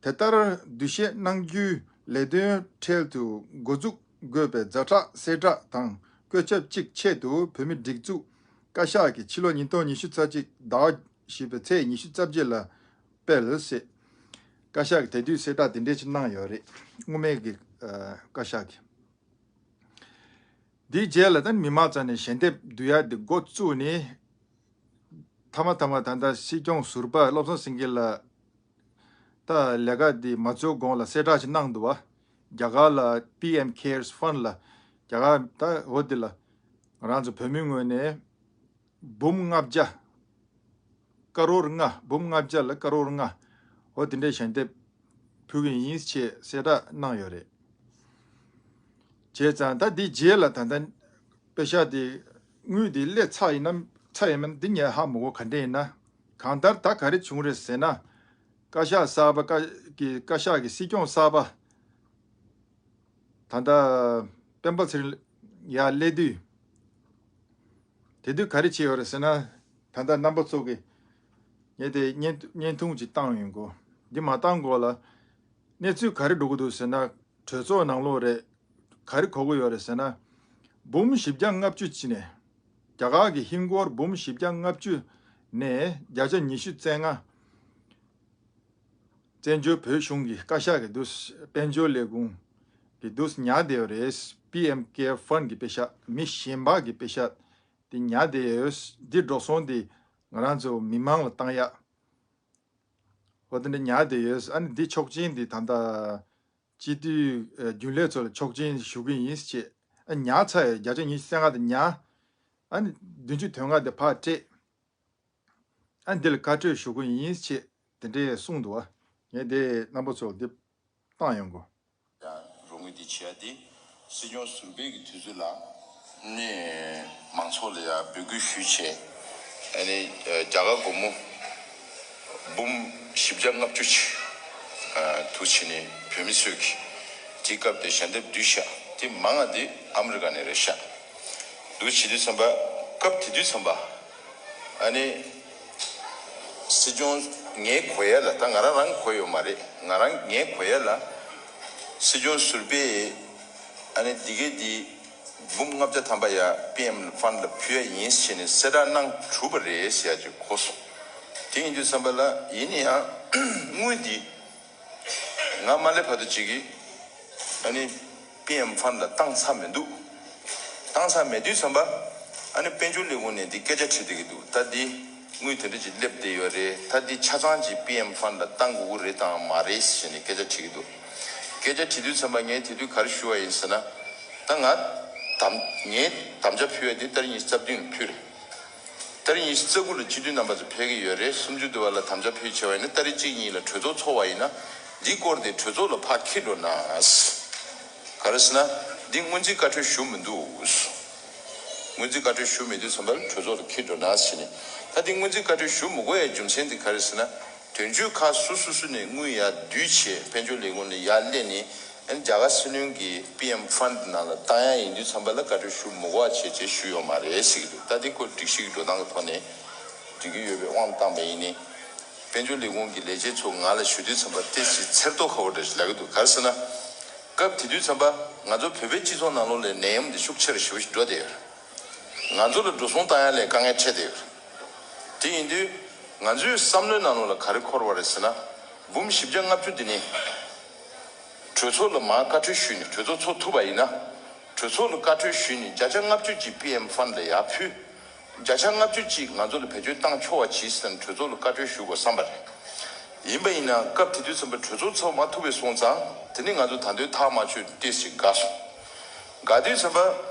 དེ་ལྟར་འདུ་ཤེས་གནང་རྒྱུའི་ལས་དོན་འཕྲལ་དུ་འགོ་འཛུགས་དགོས་པའི་ཛ་དྲག་གསལ་བསྒྲགས་དང་བཀོད་ཁྱབ་ཅིག་ཆེད་དུ། བོད་མིའི་སྒྲིག་འཛུགས་བཀའ་ཤག་གིས་ཕྱི་ལོ་ཉིས་སྟོང་ཉི་ཤུ་རྩ་གཅིག་ཟླ་བ་བཞི་པའི་ཚེས་ཉི་ཤུ་རྩ་བརྒྱད་ལ་སྤེལ་ཟེར། བཀའ་ཤག་གིས་དེ་དུས་གསལ་བསྒྲགས་དེ་འདྲས་ཅིག་གནང་ཡོད་རེད། སྔོན་མའི་གི་ཨ་བཀའ་ཤག་གིས། དེའི་རྗེས་ལ་ད་མི་མང་རྩ་ནས་ཞལ་འདེབས་བསྡུ་ཡ་དེ་འགོ་བཙུགས་ནས། མཐའ་མ་མཐའ་མ་ད་ལྟ་སྲིད་སྐྱོང་ཟུར་པ་བློ་བཟང་སེང་གེ་ལགས་ད་ལས་ཀ་འདི་མ་འཚོལ་གོང་ལ་གསལ་བསྒྲགས་ཅིག་གནང་འདུག་བ། རྒྱ་གར་ལ་P M Cares Fund ལ། རྒྱ་གར་ད་འོ་འདི་ལ་ང་རང་ཚོ་བོད་མིའི་ངོས་ནས་འབུམ་ལྔ་བརྒྱ། ཀ་རོར་ལྔ། འབུམ་ལྔ་བརྒྱ་ལ་ཀ་རོར་ལྔ། འོ་དེ་འདྲའི་ཞལ་འདེབས་ཕུལ་གི་ཡིན་ཞེས་གསལ་བསྒྲགས་གནང་ཡོད་རེད། བྱས་ཙང་ད་འདི་རྗེས་ལ་ད་ལྟ་པེ་ཤག་དེ་དངུལ་དེ་སླེབས་ཚར་ཡིན་ན་ཚར་ཡིན་མིན་འདི་ངས་ཧ་མ་གོ། ག་འདྲ་ཡིན་ན། གང་ལྟར་ད་ག་རེ་བྱུང་རེད་ཟེར་ན། བཀའ་ཤག་གསར་པ་བཀའ་གི་བཀའ་ཤག་གི་སྲིད་སྐྱོང་གསར་པ་ད་ལྟ་སྤེན་པ་ཚེ་རིང་ཡར་སླེབས་དུས། དེ་དུས་ག་རེ་བྱས་ཡོད་རེད་ཟེར་ན། ད་ལྟ་རྣམ་པ་ཚོ་གིས་ངས་དེ་བརྙན་བརྙན་ཐུང་ཅིག་བཏང་ཡོང་གོ། འདི་མ་བཏང་གོང་ལ་གནས་ཚུལ་ག་རེ་འགྲོ་གི་འདུག་ཟེར་ན། གྲོས་ཚོགས་ནང་ལོགས་རེད། ག་རེ་གོ་གི་ཡོད་རེད་ཟེར་ན། འབུམ་བཞི་བརྒྱ་ལྔ་བཅུ་ཅིག་ནས། རྒྱ་གར་གྱི་ཧིན་སྒོར་འབུམ་བཞི་བརྒྱ་ལྔ་བཅུ་ནས་བརྒྱ་ཆ་ཉི་ཤུ་རྩ་ལྔ། བཙན་བྱོལ་བོད་གཞུང་གི་བཀའ་ཤག་གི་འདུག་དཔལ་འབྱོར་ལས་ཁུངས་ཀྱི་འདུག་ཉར་བསྡད་ཡོད་རེད། P M Care Fund གི་པེ་ཤག་མི་གཞན་པ་གི་པེ་ཤག་དེ་ཉར་བསྡད་ཡོད། འདི་འགྲོ་སོང་དེ་ང་རང་ཚོ་མི་མང་ལ་བཏང་ཡག་འོ་དེ་འདྲ་ཉར་བསྡད་ཡོད། ཨ་ནི་འདི་ཆོག་མཆན་འདི་ད་ལྟ་སྤྱི་འཐུས་ཨ་རྒྱུན་ལས་ཚོ་ལ་ཆོག་མཆན་ཞུ་གི་ཡིན་ཞེས། ཨ་ཉར་ཚར་ཡོད། བརྒྱ་ཆ་ཉི་ཤུ་རྩ་ལྔ་དེ་ཉར། ཨ་ནི་བདུན་ཅུ་དོན་ལྔ་དེ་ཕར་སྤྲད། ཨ་འདི་ལ་བཀའ་འཁྲོལ་ཞུ་གི་ཡིན་ཞེས་དེ་འདྲས་གསུངས་འདུག་བ། ངས་དེ་རྣམ་པ་ཚོ་ལ་འདི་བཏང་ཡོང་གོ། ཡང་རོགས་དངུལ་འདི་བྱས་ཏེ་སྲིད་སྐྱོང་ཟུར་པའི་གི་དུས་ཚོད་ལ་ནས་མང་ཚོགས་ལ་ཡང་འབོད་སྐུལ་ཞུས་བྱས། ཨ་ནི་རྒྱ་གར་སྒོར་མོ་འབུམ་བཞི་བརྒྱ་ལྔ་བཅུ་ཅིག་འདུག་བྱས་ནས་བོད་མི་ཚོས་ཀྱིས་དེའི་སྐབས་དེ་ཞལ་འདེབས་བསྡུས་ཤག་དེ་མང་ང་དེ་ཨ་མི་རི་ཀ་ནས་རེད་ཤག་འདུག་བྱེད་དུས་ཙམ་པ། སྐབས་དེ་དུས་ཙམ་པ། ཨ་ནི་སྲིད་སྐྱོང་ངའི་གོ་ཡ་ལ། ད་ང་རང་རང་གོ་ཡོད་མ་རེད། ང་རང་ངའི་གོ་ཡ་ལ་སྲིད་སྐྱོང་ཟུར་པས་ཨ་ནི་འདི་གའི་འདི་འབུམ་ལྔ་བརྒྱ་ཐམ་པ་ཡ་P M Fund ལ་ཕུལ་ཡ་ཡིན་ཟེར་ནས་གསལ་བསྒྲགས་གནང་གྲུབ་པ་རེད་ཟེར་ཡ་ཅིག་གོ་སོང་། དེ་ཡིན་དུས་ཙམ་པ་ལ་ཡིན་ན་ཡང་དངུལ་འདི་ང་མ་སླེབས་བར་དུ་ཅིག་གིས་ཨ་ནི་P M Fund ལ་བཏང་ཚར་མི་འདུག་བཏང་ཚར་མེད་དུས་ཙམ་པ། ཨ་ནི་དཔལ་འབྱོར་ལས་ཁུངས་ནས་འདི་སྐད་ཆ་དྲིས་བསྡད་ཀྱི་འདུག་ད་འདི་དངུལ་དེ་འདྲ་ཅིག་སླེབས་བསྡད་ཡོད་རེད། ད་འདི་ཆ་ཚང་ཅིག་P M Fund ལ་བཏང་དགོས་ཀྱི་རེད་དང་མ་རེད་ཟེར་ནས་སྐད་ཆ་དྲིས་ཀྱི་འདུག་སྐད་ཆ་དྲིས་དུས་ཙམ་པ་ངས་དེ་དུས་ག་རེ་ཞུ་བ་ཡིན་ཟེར་ན། ད་ང་དམ་ངས་དམ་བཅའ་ཕུལ་བ་དེ་ཏ་རིག་ཉི་ཤུ་རྩ་བདུན་ལ་ཕུལ་རེད། ཏ་རིག་ཉི་ཤུ་རྩ་དགུ་ལ་སྤྱི་འཐུས་རྣམ་པ་ཚོ་ཕེབས་ཀྱི་ཡོད་རེད། སུམ་ཅུ་དུ་བ་ལ་དམ་བཅའ་ཕུལ་བྱས་པ་ཡིན་ན་ཏ་རིག་གཅིག་གཉིས་ལ་གྲོས་ཚོགས་ཚོགས་པ་ཡིན་ན། འདིའི་སྐོར་དེ་གྲོས་ཚོགས་ལ་ཕར་འཁྱེར་འགྲོ་ན། ག་རེ་ཟེར་ན། འདི་སྔོན་རྩིས་བཀའ་འཁྲོལ་ཞུ་མི་འདུག་སྔོན་རྩིས་བཀའ་འཁྲོལ་ཞུ་མེད་དུས་ཙམ་པ་ལ་གྲོས་ཚོགས་ལ་འཁྱེར་འགྲོ་ན་ཟེར་ནས། ད་འདི་སྔོན་རྩིས་བཀའ་འཁྲོལ་ཞུ་མི་དགོས་ཡའི་རྒྱུ་མཚན་དེ་ག་རེ་ཟེར་ན། དོན་གཅོད་ཁག་སོ་སོ་སོ་ནས་དངུལ་ཡར་བསྡུས་བྱས་དཔལ་འབྱོར་ལས་ཁུངས་ནས་ཡར་སླེབས་ནས། ཨ་ནི་རྒྱ་གར་སྲིད་བློན་གྱིས་P M Fund ནང་ལ་བཏང་ཡ་ཡིན་དུས་ཙམ་པ་ལ་བཀའ་འཁྲོལ་ཞུ་མི་དགོས་པ་བྱས་བྱས་ཞུས་ཡོད་མ་རེད་ཟེར་གྱི་འདུག་ད་འདི་ཁོ་སྒྲིག་གཞི་གི་འགྲོ་སྟངས་ཀྱི་ཐོག་ནས་འགྲིག་གི་ཡོད་པའི་དབང་བཏང་པ་ཡིན་ནའི། དཔལ་འབྱོར་ལས་ཁུངས་ཀྱི་ལས་བྱེད་ཚོ་ང་ལ་ཞུ་དུས་ཙམ་པ་ཏོག་ཙམ་འཚེར་དོགས་ཁ་པོ་འདྲ་ཞིག་ལབ་ཀྱི་འདུག་ག་རེ་ཟེར་ན། སྐབས་དེ་དུས་ཙམ་པ་ང་ཚོ་བོད་པའི་སྤྱི་ཚོགས་ནང་ལོགས་ལ་ནད་ཡམས་འདི་ཤུགས་ཆེ་རུ་ཞེ་པོ་ཞིག་འགྲོ་བསྡད་ཡོད་རེད། ང་ཚོ་ལ་འགྲོ་སོང་བཏང་ཡ་ལ་དཀའ་ངལ་འཕྲད་བསྡད་ཡོད་རེད། དེ་ཡིན་དུས་ང་ཚོའི་བསམ་བློའི་ནང་ལོགས་ལ་ག་རེ་འཁོར་བ་རེད་ཟེར་ན། འབུམ་བཞི་བརྒྱ་ལྔ་བཅུ་འདི་ནི་གྲོས་ཚོགས་ལ་མར་བཀའ་འཁྲོལ་ཞུས་ནས་གྲོས་ཚོགས་ཚོགས་ཐུབ་པ་ཡིན་ན། གྲོས་ཚོགས་ལ་བཀའ་འཁྲོལ་ཞུས་ནས་བརྒྱ་ཆ་ལྔ་བཅུ་ཅིག་པི་ཨེམ་ཕན་ལ་ཡར་ཕུལ། བརྒྱ་ཆ་ལྔ་བཅུ་ཅིག་ང་ཚོ་ལ་བེད་སྤྱོད་བཏང་ཆོག་པ་གྱིས་ཟེར་ནས་གྲོས་ཚོགས་ལ་བཀའ་འཁྲོལ་ཞུ་དགོས་བསམ་པ་རེད། ཡིན་པ་ཡིན་ན་སྐབས་དེ་དུས་ཙམ་པ་གྲོས་ཚོགས་ཚོགས་མ་ཐུབ་པའི་སོང་ཙང་དེ་ནི་ང་ཚོ་ད་དུང་ཐག་མ་ཆོད་ཏོག་ཙམ་དགའ་སོང་། དགའ་དུས་ཙམ་པ་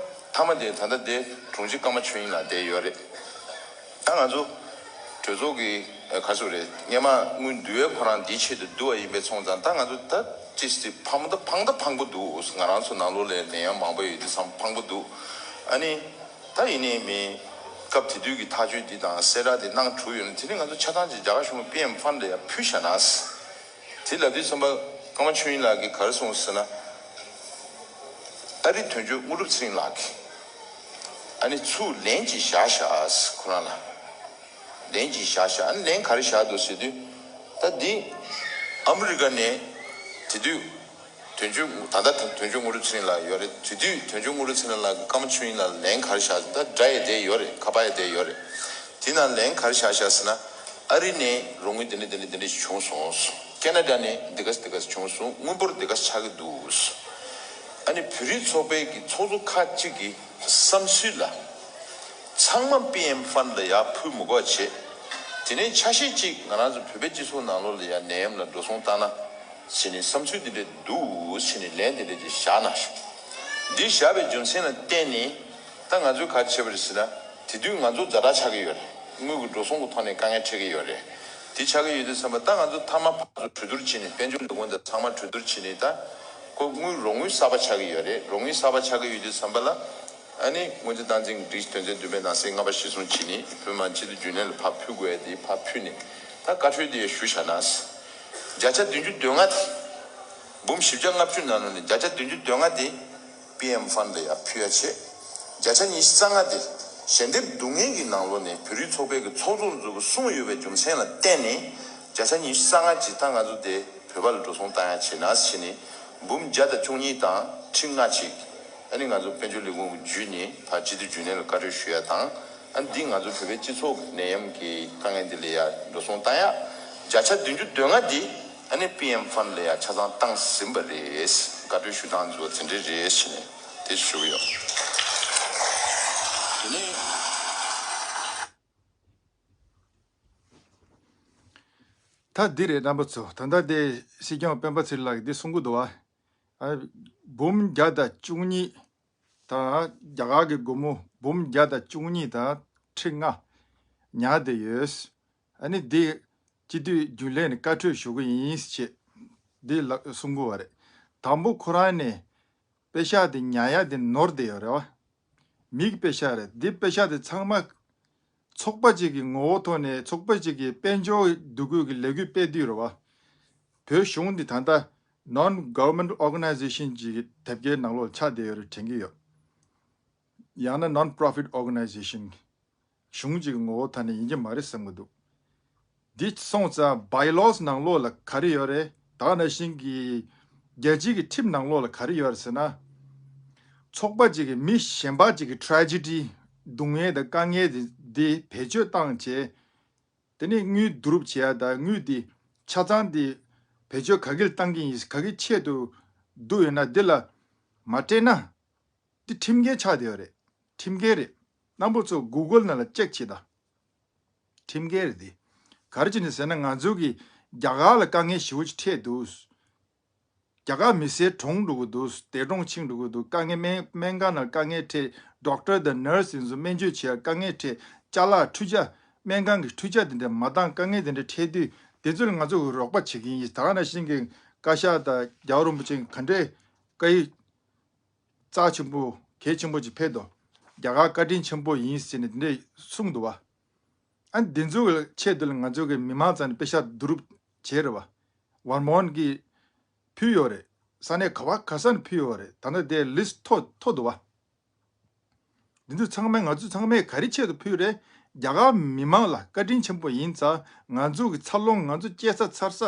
མཐའ་མ་དེ་ད་ལྟ་དེ་དྲུང་ཆེ་ཀརྨ་ཆོས་དབྱིངས་ལགས་བསྡད་ཡོད་རེད། ད་ང་ཚོ་གྲོས་ཚོགས་ཀྱི་ཨ་ག་ཚོད་རེད། སྔས་མ་དངུལ་བསྡུ་བའི་ཁོ་རང་འདིའི་ཆེད་དུ་བསྡུ་བ་ཡིན་པའི་སོང་ཙང་ད་ང་ཚོ་ད་ཏོག་ཙམ་ཕངས་ད་ཕངས་ད་ཕངས་པོ་འདུག་ང་རང་ཚོ་ནང་ལོགས་ལ་ནད་ཡམས་མང་པོ་ཡོད་དུས་ཙམ་ཕངས་པོ་འདུག་ཨ་ནི། ད་ཡིན་ནའི་མིན། སྐབས་དེ་དུས་ཀྱི་ཐག་གཅོད་འདི་དང་གསལ་བསྒྲགས་འདི་གནང་གྲུབ་ཡོད་ན་དེ་ནི་ང་ཚོ་ཆ་ཚང་ཅིག་རྒྱ་གར་གཞུང་གི་པི་ཨེམ་ཕན་ལ་ཡར་ཕུལ་བཞག་ན། དེ་ལབ་དུས་ཙམ་པ་ཀརྨ་ཆོས་དབྱིངས་ལགས་ཀྱིས་ག་རེ་གསུངས་ཟེར་ན། ཨ་རི་དོན་གཅོད་དངོས་གྲུབ་ཚེ་རིང་ལགས་ཀྱིས་ཨ་ནི་ཚུར་ལན་ཅིག་བཞག་བཞག་ཁོ་རང་ལ། ལན་ཅིག་བཞག་བཞག་ཨ་ནི་ལན་ག་རེ་བཞག་འདུག་ཟེར་དུས། ད་འདི་ཨ་མི་རི་ཀ་ནས་དེ་དུས། དོན་གཅོད་ད་ལྟ་དོན་གཅོད་དངོས་གྲུབ་ཚེ་རིང་ལགས་ཡོད་རེད། དེ་དུས་དོན་གཅོད་དངོས་གྲུབ་ཚེ་རིང་ལགས་ཀྱིས་ཀརྨ་ཆོས་དབྱིངས་ལགས་ལ་ལན་ག་རེ་བཞག་ད་སྒྲ་ཡི་དེ་ཡོད་རེད། ཁ་པར་ཡི་དེ་ཡོད་རེད། དེ་ནང་ལན་ག་རེ་བཞག་བཞག་ཟེར་ན། ཨ་རི་ནས་རོགས་དངུལ་འདི་འདྲ་འདི་འདྲ་འདི་འདྲ་བྱུང་སོང་། ཁེ་ན་ཌ་ནས་འདི་ག་འདི་ག་བྱུང་སོང་། དངུལ་འབོར་འདི་ག་ཆགས་ཀྱི་འདུག་ཨ་ནི་བོད་རིགས་ཚོགས་པའི་གི་ཚོགས་གཙོ་ཁག་ཅིག་གི་བསམ་ཚུལ་ལ། ཚང་མ་པི་ཨེམ་ཕན་ལ་ཡར་ཕུལ་མི་དགོས་བྱས། དེ་ནས་ཆ་ཤས་གཅིག་ང་རང་ཚོ་བོད་པའི་སྤྱི་ཚོགས་ནང་ལོགས་ལ་ཡར་ནད་ཡམས་ལ་འགྲོ་སོང་བཏང་ན། ཟེར་ནས་བསམ་ཚུལ་འདི་འདྲ་འདུག་ཟེར་ནས་ལན་འདི་འདྲ་ཅིག་བཞག་ན། འདི་བཞག་པའི་རྒྱུ་མཚན་ལ་བརྟེན་ནས་ད་ང་ཚོས་ག་རེ་བྱས་པ་རེད་ཟེར་ན། དེ་དུས་ང་ཚོ་ཛ་དྲག་ཆགས་ཀྱི་ཡོད་རེད། དངུལ་གྱི་འགྲོ་སོང་གི་ཐོག་ནས་དཀའ་ངལ་འཕྲད་ཀྱི་ཡོད་རེད། དེ་ཆགས་ཀྱི་ཡོད་དུས་ཙམ་པ་ད་ང་ཚོ་མཐའ་མ་ཕར་ཚུར་གྲོས་བསྡུར་བྱས་ནས་དཔལ་འབྱོར་ལས་ཁུངས་དང་ཚང་མ་གྲོས་བསྡུར་བྱས་ནས་ད་ཁོ་དངུལ་རོགས་དངུལ་གསར་པ་ཆགས་ཀྱི་ཡོད་རེད། རོགས་དངུལ་གསར་པ་ཆགས་ཀྱི་ཡོད་དུས་ཙམ་པ་ལ། ཨ་ནི་སྔོན་རྩིས་བཏང་འཛིན་སྒྲིག་གཞི་དོན་ཚན་བདུན་པའི་ནང་གསེས་ལྔ་པ་གཞིར་བཟུང་བྱས་ནས་བོད་མི་མང་སྤྱི་འཐུས་རྒྱུན་ལས་ལ་ཕར་ཕུལ་དགོས་ཡ་དེ་ཕར་ཕུལ་ནས་ད་བཀའ་འཁྲོལ་དེ་ཞུ་བཞག་ན། བརྒྱ་ཆ་བདུན་ཅུ་དོན་ལྔ་དེ། འབུམ་བཞི་བརྒྱ་ལྔ་བཅུ་ནང་ནས་བརྒྱ་ཆ་བདུན་ཅུ་དོན་ལྔ་དེ་པི་ཨེམ་ཕན་ལ་ཡར་ཕུལ་ཡ་བྱས། བརྒྱ་ཆ་ཉི་ཤུ་རྩ་ལྔ་དེ་ཞལ་འདེབས་བསྡུ་མཁན་གྱི་ནང་ལོགས་ནས་བོད་རིགས་ཚོགས་པའི་གི་ཚོགས་གཙོ་ཚོ་གིས་གསུངས་ཡོད་པའི་རྒྱུ་མཚན་ལ་བརྟེན་ནས་བརྒྱ་ཆ་ཉི་ཤུ་རྩ་ལྔ་ཅིག་ད་ང་ཚོ་དེ་བོད་པ་ལ་འགྲོ་སོང་བཏང་ཡ་བྱས་ན་ཟེར་ནས་འབུམ་བརྒྱ་དང་བཅུ་གཉིས་དང་ཁྲི་ལྔ་ཅིག་ཨ་ནི་ང་ཚོ་དཔལ་འབྱོར་ལས་ཁུངས་ཀྱི་བརྒྱུད་ནས་ཕར་སྤྱི་འཐུས་རྒྱུན་ལས་ལ་བཀའ་འཁྲོལ་ཞུ་ཡ་དང་། ཨ་ནི་འདི་ང་ཚོ་བོད་པའི་སྤྱི་ཚོགས་ཀྱི་ནད་ཡམས་ཀྱི་དཀའ་ངལ་འདི་ལ་ཡ་འགྲོ་སོང་བཏང་ཡ། བརྒྱ་ཆ་བདུན་ཅུ་དོན་ལྔ་འདི་ཨ་ནི་པི་ཨེམ་ཕན་ལ་ཡ་ཆ་ཚང་བཏང་ཟིན་པ་རེད། བཀའ་འཁྲོལ་ཞུ་སྟངས་འདི་ཚོ་དེ་འདྲ་རེད་ཟེར་ནས་དེ་ཞུ་གི་ཡོད། དེ་ནས། ད་འདི་རེད་རྣམ་པ་ཚོ། ད་ལྟ་དེ་སྲིད་སྐྱོང་སྤེན་པ་ཚེ་རིང་ལགས་ཀྱིས་འདི་གསུང་གི་འདུག་བ། ཨ། འབུམ་བརྒྱ་དང་བཅུ་གཉིས། ད་རྒྱ་གར་གྱི་སྒོར་མོ་འབུམ་བརྒྱ་དང་བཅུ་གཉིས་དང་ཁྲི་ལྔ་ཉར་བསྡད་ཡོད། ཨ་ནི་འདི་སྤྱི་འཐུས་རྒྱུན་ལས་ནས་བཀའ་འཁྲོལ་ཞུ་གི་ཡིན་ཞེས་འདི་ལ་གསུང་གི་བ་རེད། དང་པོ་ཁོ་རང་ནས་པེ་ཤག་དེ་ཉར་ཡ་དེ་ནོར་བསྡད་ཡོད་རེད་བ། མིའི་པེ་ཤག་རེད། འདི་པེ་ཤག་དེ་ཚང་མ་ཚོགས་པ་གཅིག་གི་ངོ་བོ་ཐོག་ནས་ཚོགས་པ་གཅིག་གི་དཔལ་འབྱོར་འདུ་འགོད་ཀྱི་ལས་འགུལ་སྤེལ་དུས་རེད་བ། བོད་གཞུང་འདི་ད་ལྟ་non government organization གཅིག་གི་དེབ་སྐྱེལ་ནང་ལོགས་ཆགས་བསྡད་ཡོད་རེད་དྲན་གྱི་ཡོད། ཡང་ན་non profit organization གཞུང་གཅིག་གི་ངོ་བོ་ཐོག་ནས་ཡིན་གྱི་མ་རེད་བསམ་གྱི་འདུག་འདི་སོང་ཙང་by laws ནང་ལོགས་ལ་ག་རེ་ཡོད་རེད། ད་ག་ནང་བཞིན་གྱི་རྒྱལ་སྤྱིའི་གི་ཁྲིམས་ནང་ལོགས་ལ་ག་རེ་ཡོད་རེད་ཟེར་ན། ཚོགས་པ་གཅིག་གིས་མི་གཞན་པ་གཅིག་གི་tragedy སྡུག་བསྔལ་དང་དཀའ་ངལ་དེ་འདི་བེད་སྤྱོད་བཏང་བྱས། དེ་ནས་དངུལ་བསྡུ་རུབ་བྱེད་ཡ་དང་དངུལ་འདི་ཆ་ཚང་འདི་བེད་སྤྱོད་ག་གིར་བཏང་གི་ཡིན། ག་གི་ཆེད་དུ་བསྡུ་ཡོད་ན་འདི་ལ་མ་སྤྲད་ན། འདི་ཁྲིམས་འགལ་ཆགས་བསྡད་ཡོད་རེད། ཁྲིམས་འགལ་རེད། རྣམ་པ་ཚོ་Google ནང་ལ་ཅེག་བྱེད་དང་། ཁྲིམས་འགལ་རེད་དེ། ག་རེ་བྱས་ནས་ཟེར་ན་ང་ཚོ་གི་རྒྱ་གར་ལ་དཀའ་ངལ་ཞེ་པོ་ཅིག་འཕྲད་འདུག་རྒྱ་གར་མི་སེར་གྲོངས་འགྲོ་གི་འདུག་འདས་གྲོངས་ཕྱིན་འགྲོ་གི་འདུག་དཀའ་ངལ་སྨན་སྨན་ཁང་ནང་དཀའ་ངལ་འཕྲད། doctor དང་nurse ཡིན་ཚོ་སྨན་བཅོས་བྱེད་ཡ་དཀའ་ངལ་འཕྲད། ཅ་ལག་འཕྲུལ་ཆ་སྨན་ཁང་གི་འཕྲུལ་ཆ་དེ་འདྲ་མ་འདང་དཀའ་ངལ་དེ་འདྲ་འཕྲད་དུས་དེ་ཚོ་ལ་ང་ཚོ་གི་རོགས་པ་བྱེད་ཀྱི་ཡིན། ད་ག་ནང་བཞིན་གྱི་བཀའ་ཤག་དང་རྒྱལ་བ་རིན་པོ་ཆེ་ག་འདྲས་བཀའ་ཡིག་རྩ་ཆེན་པོ་གལ་ཆེན་པོ་ཅིག་ཕེབས་དོ། རྒྱ་གར་བཀའ་དྲིན་ཆེན་པོ་ཡིན་ཟེར་ནས་འདི་འདྲས་གསུངས་འདུག་བ། ཨ་འདི་ཚོ་གི་ཆེད་དུ་ལ་ང་ཚོ་གི་མི་མང་ཚང་ནས་པེ་ཤག་བསྡུ་རུབ་བྱས་རེད་བ། ཝར་མོན་གྱིས་ཕུལ་ཡོད་རེད། ས་གནས་ག་བ་ག་ས་ནས་ཕུལ་ཡོད་རེད། ད་ནི་དེ་ལིས་ཐོ་ཐོ་འདུག་བ། འདི་ཚོ་ཚང་མས་ང་ཚོ་ཚང་མས་ག་རེ་ཆེད་དུ་ཕུལ་རེད། རྒྱ་གར་མི་མང་ལ་བཀའ་དྲིན་ཆེན་པོ་ཡིན་ཙང་། ང་ཚོ་གི་འཚར་ལོངས། ང་ཚོ་སྐྱེས་ས་འཚར་ས་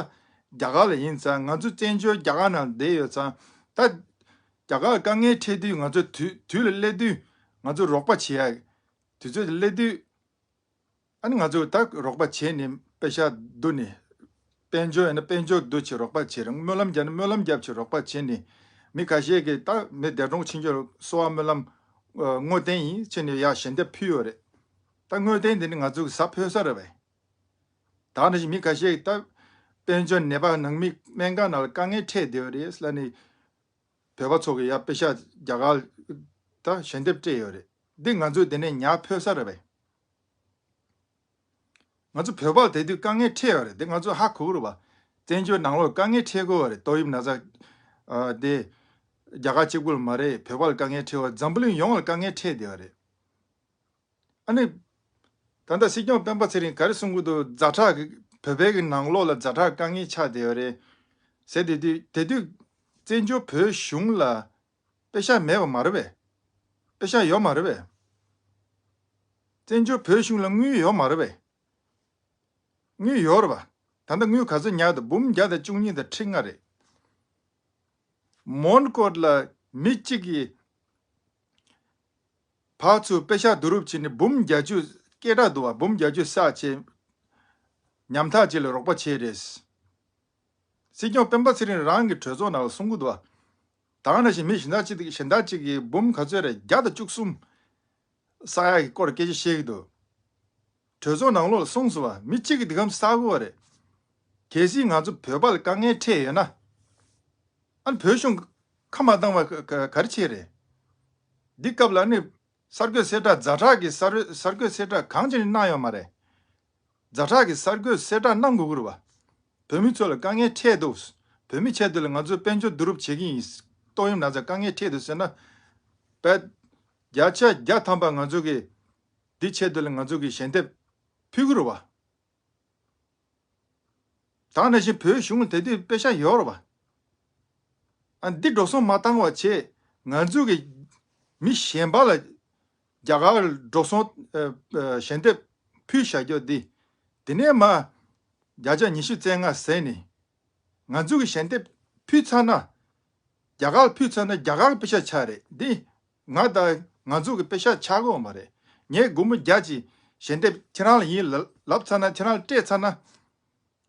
རྒྱ་གར་ལ་ཡིན་ཙང་། ང་ཚོ་བཙན་བྱོལ་རྒྱ་གར་ནང་བསྡད་ཡོད་ཙང་། ད་རྒྱ་གར་དཀའ་ངལ་འཕྲད་དུས། ང་ཚོ་དུས་དུས་ལ་སླེབས་དུས་ང་ཚོ་རོགས་པ་བྱེད་ཡ། དུས་ཚོད་དེ་སླེབས་དུས། ཨ་ནི་ང་ཚོས་ད་རོགས་པ་བྱས་ནས་པེ་ཤག་བསྡུ་ནས། དཔལ་འབྱོར་ཡིན་ན་དཔལ་འབྱོར་བསྡུ་བྱས་རོགས་པ་བྱས། རེད། སྨོན་ལམ་རྒྱབ་ན་སྨོན་ལམ་རྒྱབ་བྱས་རོགས་པ་བྱས་ནས། མི་ཁ་ཤས་ཀྱིས་ད་མི་འདས་གྲོངས་ཕྱིན་རྒྱུར་གསོལ་བ་སྨོན་ལམ་ཨ་བསྔོ་རྟེན་ཡིན་བྱས་ནས་ཡར་ཞལ་འདེབས་ཕུལ་ཡོད་རེད། ད་བསྔོ་རྟེན་དེ་ནི་ང་ཚོ་གི་ཟ་ཕོད་ས་རེད་པས། ད་ནང་བཞིན་མི་ཁ་ཤས་ཀྱིས་ད་དཔལ་འབྱོར་ནད་པ་ནང་མི་སྨན་ཁང་ནང་ལ་དཀའ་ངལ་འཕྲད་བསྡད་ཡོད་རེད་ལབ་ནས། བོད་པ་ཚོ་གིས་ཡར་པེ་ཤག་རྒྱ་གར་ད་ཞལ་འདེབས་སྤྲད་ཡོད་རེད། འདི་ང་ཚོས་དེ་ནས་ཉར་ཕོད་ས་རེད་པས། ང་ཚོ་བོད་པ་ལ་དེ་དུས་དཀའ་ངལ་འཕྲད་ཡོད་རེད། དེ་ང་ཚོས་ཧ་གོ་གི་རེད་པ། བཙན་བྱོལ་ནང་ལོགས་དཀའ་ངལ་འཕྲད་དགོས་པ་རེད། ཏོག་དབྱིབས་ན་ཚ་ཨ་དེ་རྒྱ་གར་གཅིག་པུ་ལ་མ་རེད། བོད་པ་ལ་དཀའ་ངལ་འཕྲད་པ། འཛམ་བུ་གླིང་ཡོངས་ལ་དཀའ་ངལ་འཕྲད་བསྡད་པ་རེད། ཨ་ནི། ད་ལྟ་སྲིད་སྐྱོང་སྤེན་པ་ཚེ་རིང་ག་རེ་གསུང་གི་འདུག་ཛ་དྲག་གི་བོད་པའི་གི་ནང་ལོགས་ལ་ཛ་དྲག་དཀའ་ངལ་ཆགས་བསྡད་ཡོད་རེད་ཟེར། དེ་དུས་དེ་དུས་བཙན་བྱོལ་བོད་གཞུང་ལ་པེ་ཤག་མེད་པ་མ་རེད་པས། པེ་ཤག་ཡོད་མ་རེད་པས། བཙན་བྱོལ་བོད་གཞུང་ལ་དངུལ་ཡོད་མ་རེད་པས། དངུལ་ཡོད་རེད་པ། ད་ལྟ་དངུལ་ག་ཚོད་ཉར་འདུག་འབུམ་བརྒྱ་དང་བཅུ་གཉིས་དང་ཁྲི་ལྔ་རེད། མོན་གྷོ་ལ་མི་གཅིག་གིས་ཕར་ཚུར་པེ་ཤག་བསྡུ་རུབ་བྱས་ནས་འབུམ་བརྒྱད་ཅུ་སྐད་གྲགས་འདུག་པ། འབུམ་བརྒྱད་ཅུ་བསགས་བྱས་ཉམ་ཐག་ཅིག་ལ་རོགས་པ་བྱས་རེད། སྲིད་སྐྱོང་སྤེན་པ་ཚེ་རིང་རང་གི་གྲོས་ཚོགས་ནང་ལ་གསུང་གི་འདུག་པ། ད་ག་ནང་བཞིན་མི་གཞན་དག་ཅིག་གཞན་དག་ཅིག་གིས་འབུམ་ག་ཚོད་རེད། བརྒྱ་དང་བཅུ་གསུམ་བསགས་ཡག་གི་སྐོར་སྐད་ཆ་བཤད་ཀྱི་འདུག་གྲོས་ཚོགས་ནང་ལོགས་ལ་གསུངས་སོང་བ། མི་གཅིག་གིས་འདི་གམ་བསགས་དགོས་པ་རེད། གལ་སྲིད་ང་ཚོ་བོད་པ་ལ་དཀའ་ངལ་འཕྲད་ཡོད་ན། ཨ་ནི་བོད་གཞུང་ཁ་མ་བཏང་བ་ག་ག་ག་རེ་བྱས་རེད། འདི་སྐབས་ལ་ནི་གསར་འགོད་གསལ་བསྒྲགས་ཛ་དྲག་གི་གསར་གསར་འགོད་གསལ་བསྒྲགས་གང་བྱས་ནས་གནང་ཡོད་མ་རེད། ཛ་དྲག་གི་གསར་འགོད་གསལ་བསྒྲགས་གནང་དགོས་ཀྱི་རེད་པ། བོད་མི་ཚོ་ལ་དཀའ་ངལ་འཕྲད་འདུག་བོད་མི་ཆེད་དུ་ལ་ང་ཚོས་དཔལ་འབྱོར་བསྡུ་རུབ་བྱེད་ཀྱི་ཡིན། ཏོག་དབྱིབས་ན་ཚ་དཀའ་ངལ་འཕྲད་འདུག་ཟེར་ན། བས། བརྒྱ་ཆ་བརྒྱ་ཐམ་པ་ང་ཚོ་གིས་འདི་ཆེད་དུ་ལ་ང་ཚོ་གིས་ཞལ་འདེབས་ཕུལ་གྱི་རེད་པ། ད་ག་ནང་བཞིན་བོད་གཞུང་དེ་དུས་པེ་ཤག་ཡོད་རེད་པ། ཨ་འདི་འགྲོ་སོང་མ་བཏང་བ་བྱས། ང་ཚོ་གིས་མི་གཞན་པ་ལ་རྒྱ་གར་འགྲོ་སོང་ཨ་ཨ་ཞལ་འདེབས་ཕུལ་བཞག་རྒྱུ་འདི། དེ་ནས་མར་བརྒྱ་ཆ་ཉི་ཤུ་རྩ་ལྔ་ཟད་ནས། ང་ཚོ་གིས་ཞལ་འདེབས་ཕུལ་ཚར་ན། རྒྱ་གར་ལ་ཕུལ་ཚར་ན་རྒྱ་གར་གྱི་པེ་ཤག་ཆགས་རེད། འདི་ང་དང་ང་ཚོ་གི་པེ་ཤག་ཆགས་ཀྱི་ཡོད་མ་རེད། ངས་སྒོར་མོ་བརྒྱ་ཅིག་ཞལ་འདེབས་ཁྱེད་རང་ལ་ཡིན་ལབ་ལབ་ཚར་ན། ཁྱེད་རང་ལ་སྤྲད་ཚར་ན།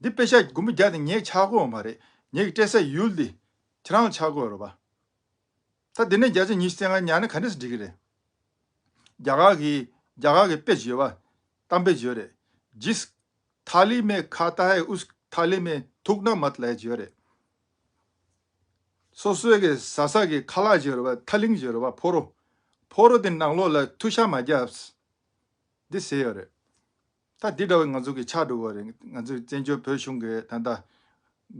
འདི་པེ་ཤག་སྒོར་མོ་བརྒྱ་དེ་ངས་ཆགས་ཀྱི་ཡོད་མ་རེད། ངས་སྤྲད་ས་ཡུལ་འདི་ཁྱེད་རང་ལ་ཆགས་ཀྱི་ཡོད་རེད་པ། ད་དེ་ནས་བརྒྱ་ཆ་ཉི་ཤུ་རྩ་ལྔ་ཉར་ན་ག་འདྲས་སེ་འགྲིག་གི་རེད། རྒྱ་གར་གྱི་རྒྱ་གར་གྱི་དཔེ་ཅིག་ཡོད་པ། གཏམ་དཔེ་ཅིག་ཡོད་རེད། जिस थाली में खाता है, उस थाली में थूकना मत ལབ་ཅིག་ཡོད་རེད། སོ་སོའི་གི་ཟ་ས་གི་ཁ་ལག་ཅིག་ཡོད་རེད་པ། ཐ་ལིང་ཅིག་ཡོད་རེད་པ། ཕོ་རོ། ཕོ་རོ་དེ་ནང་ལོགས་ལ་ཐུག་ཤ་མ་རྒྱབ། འདི་ཟེར་ཡོད་རེད། ད་འདི་འདྲ་བའི་ང་ཚོ་གི་ཆགས་འགྲོ་གི་རེད། ང་ཚོའི་བཙན་བྱོལ་བོད་གཞུང་གི་ད་ལྟ་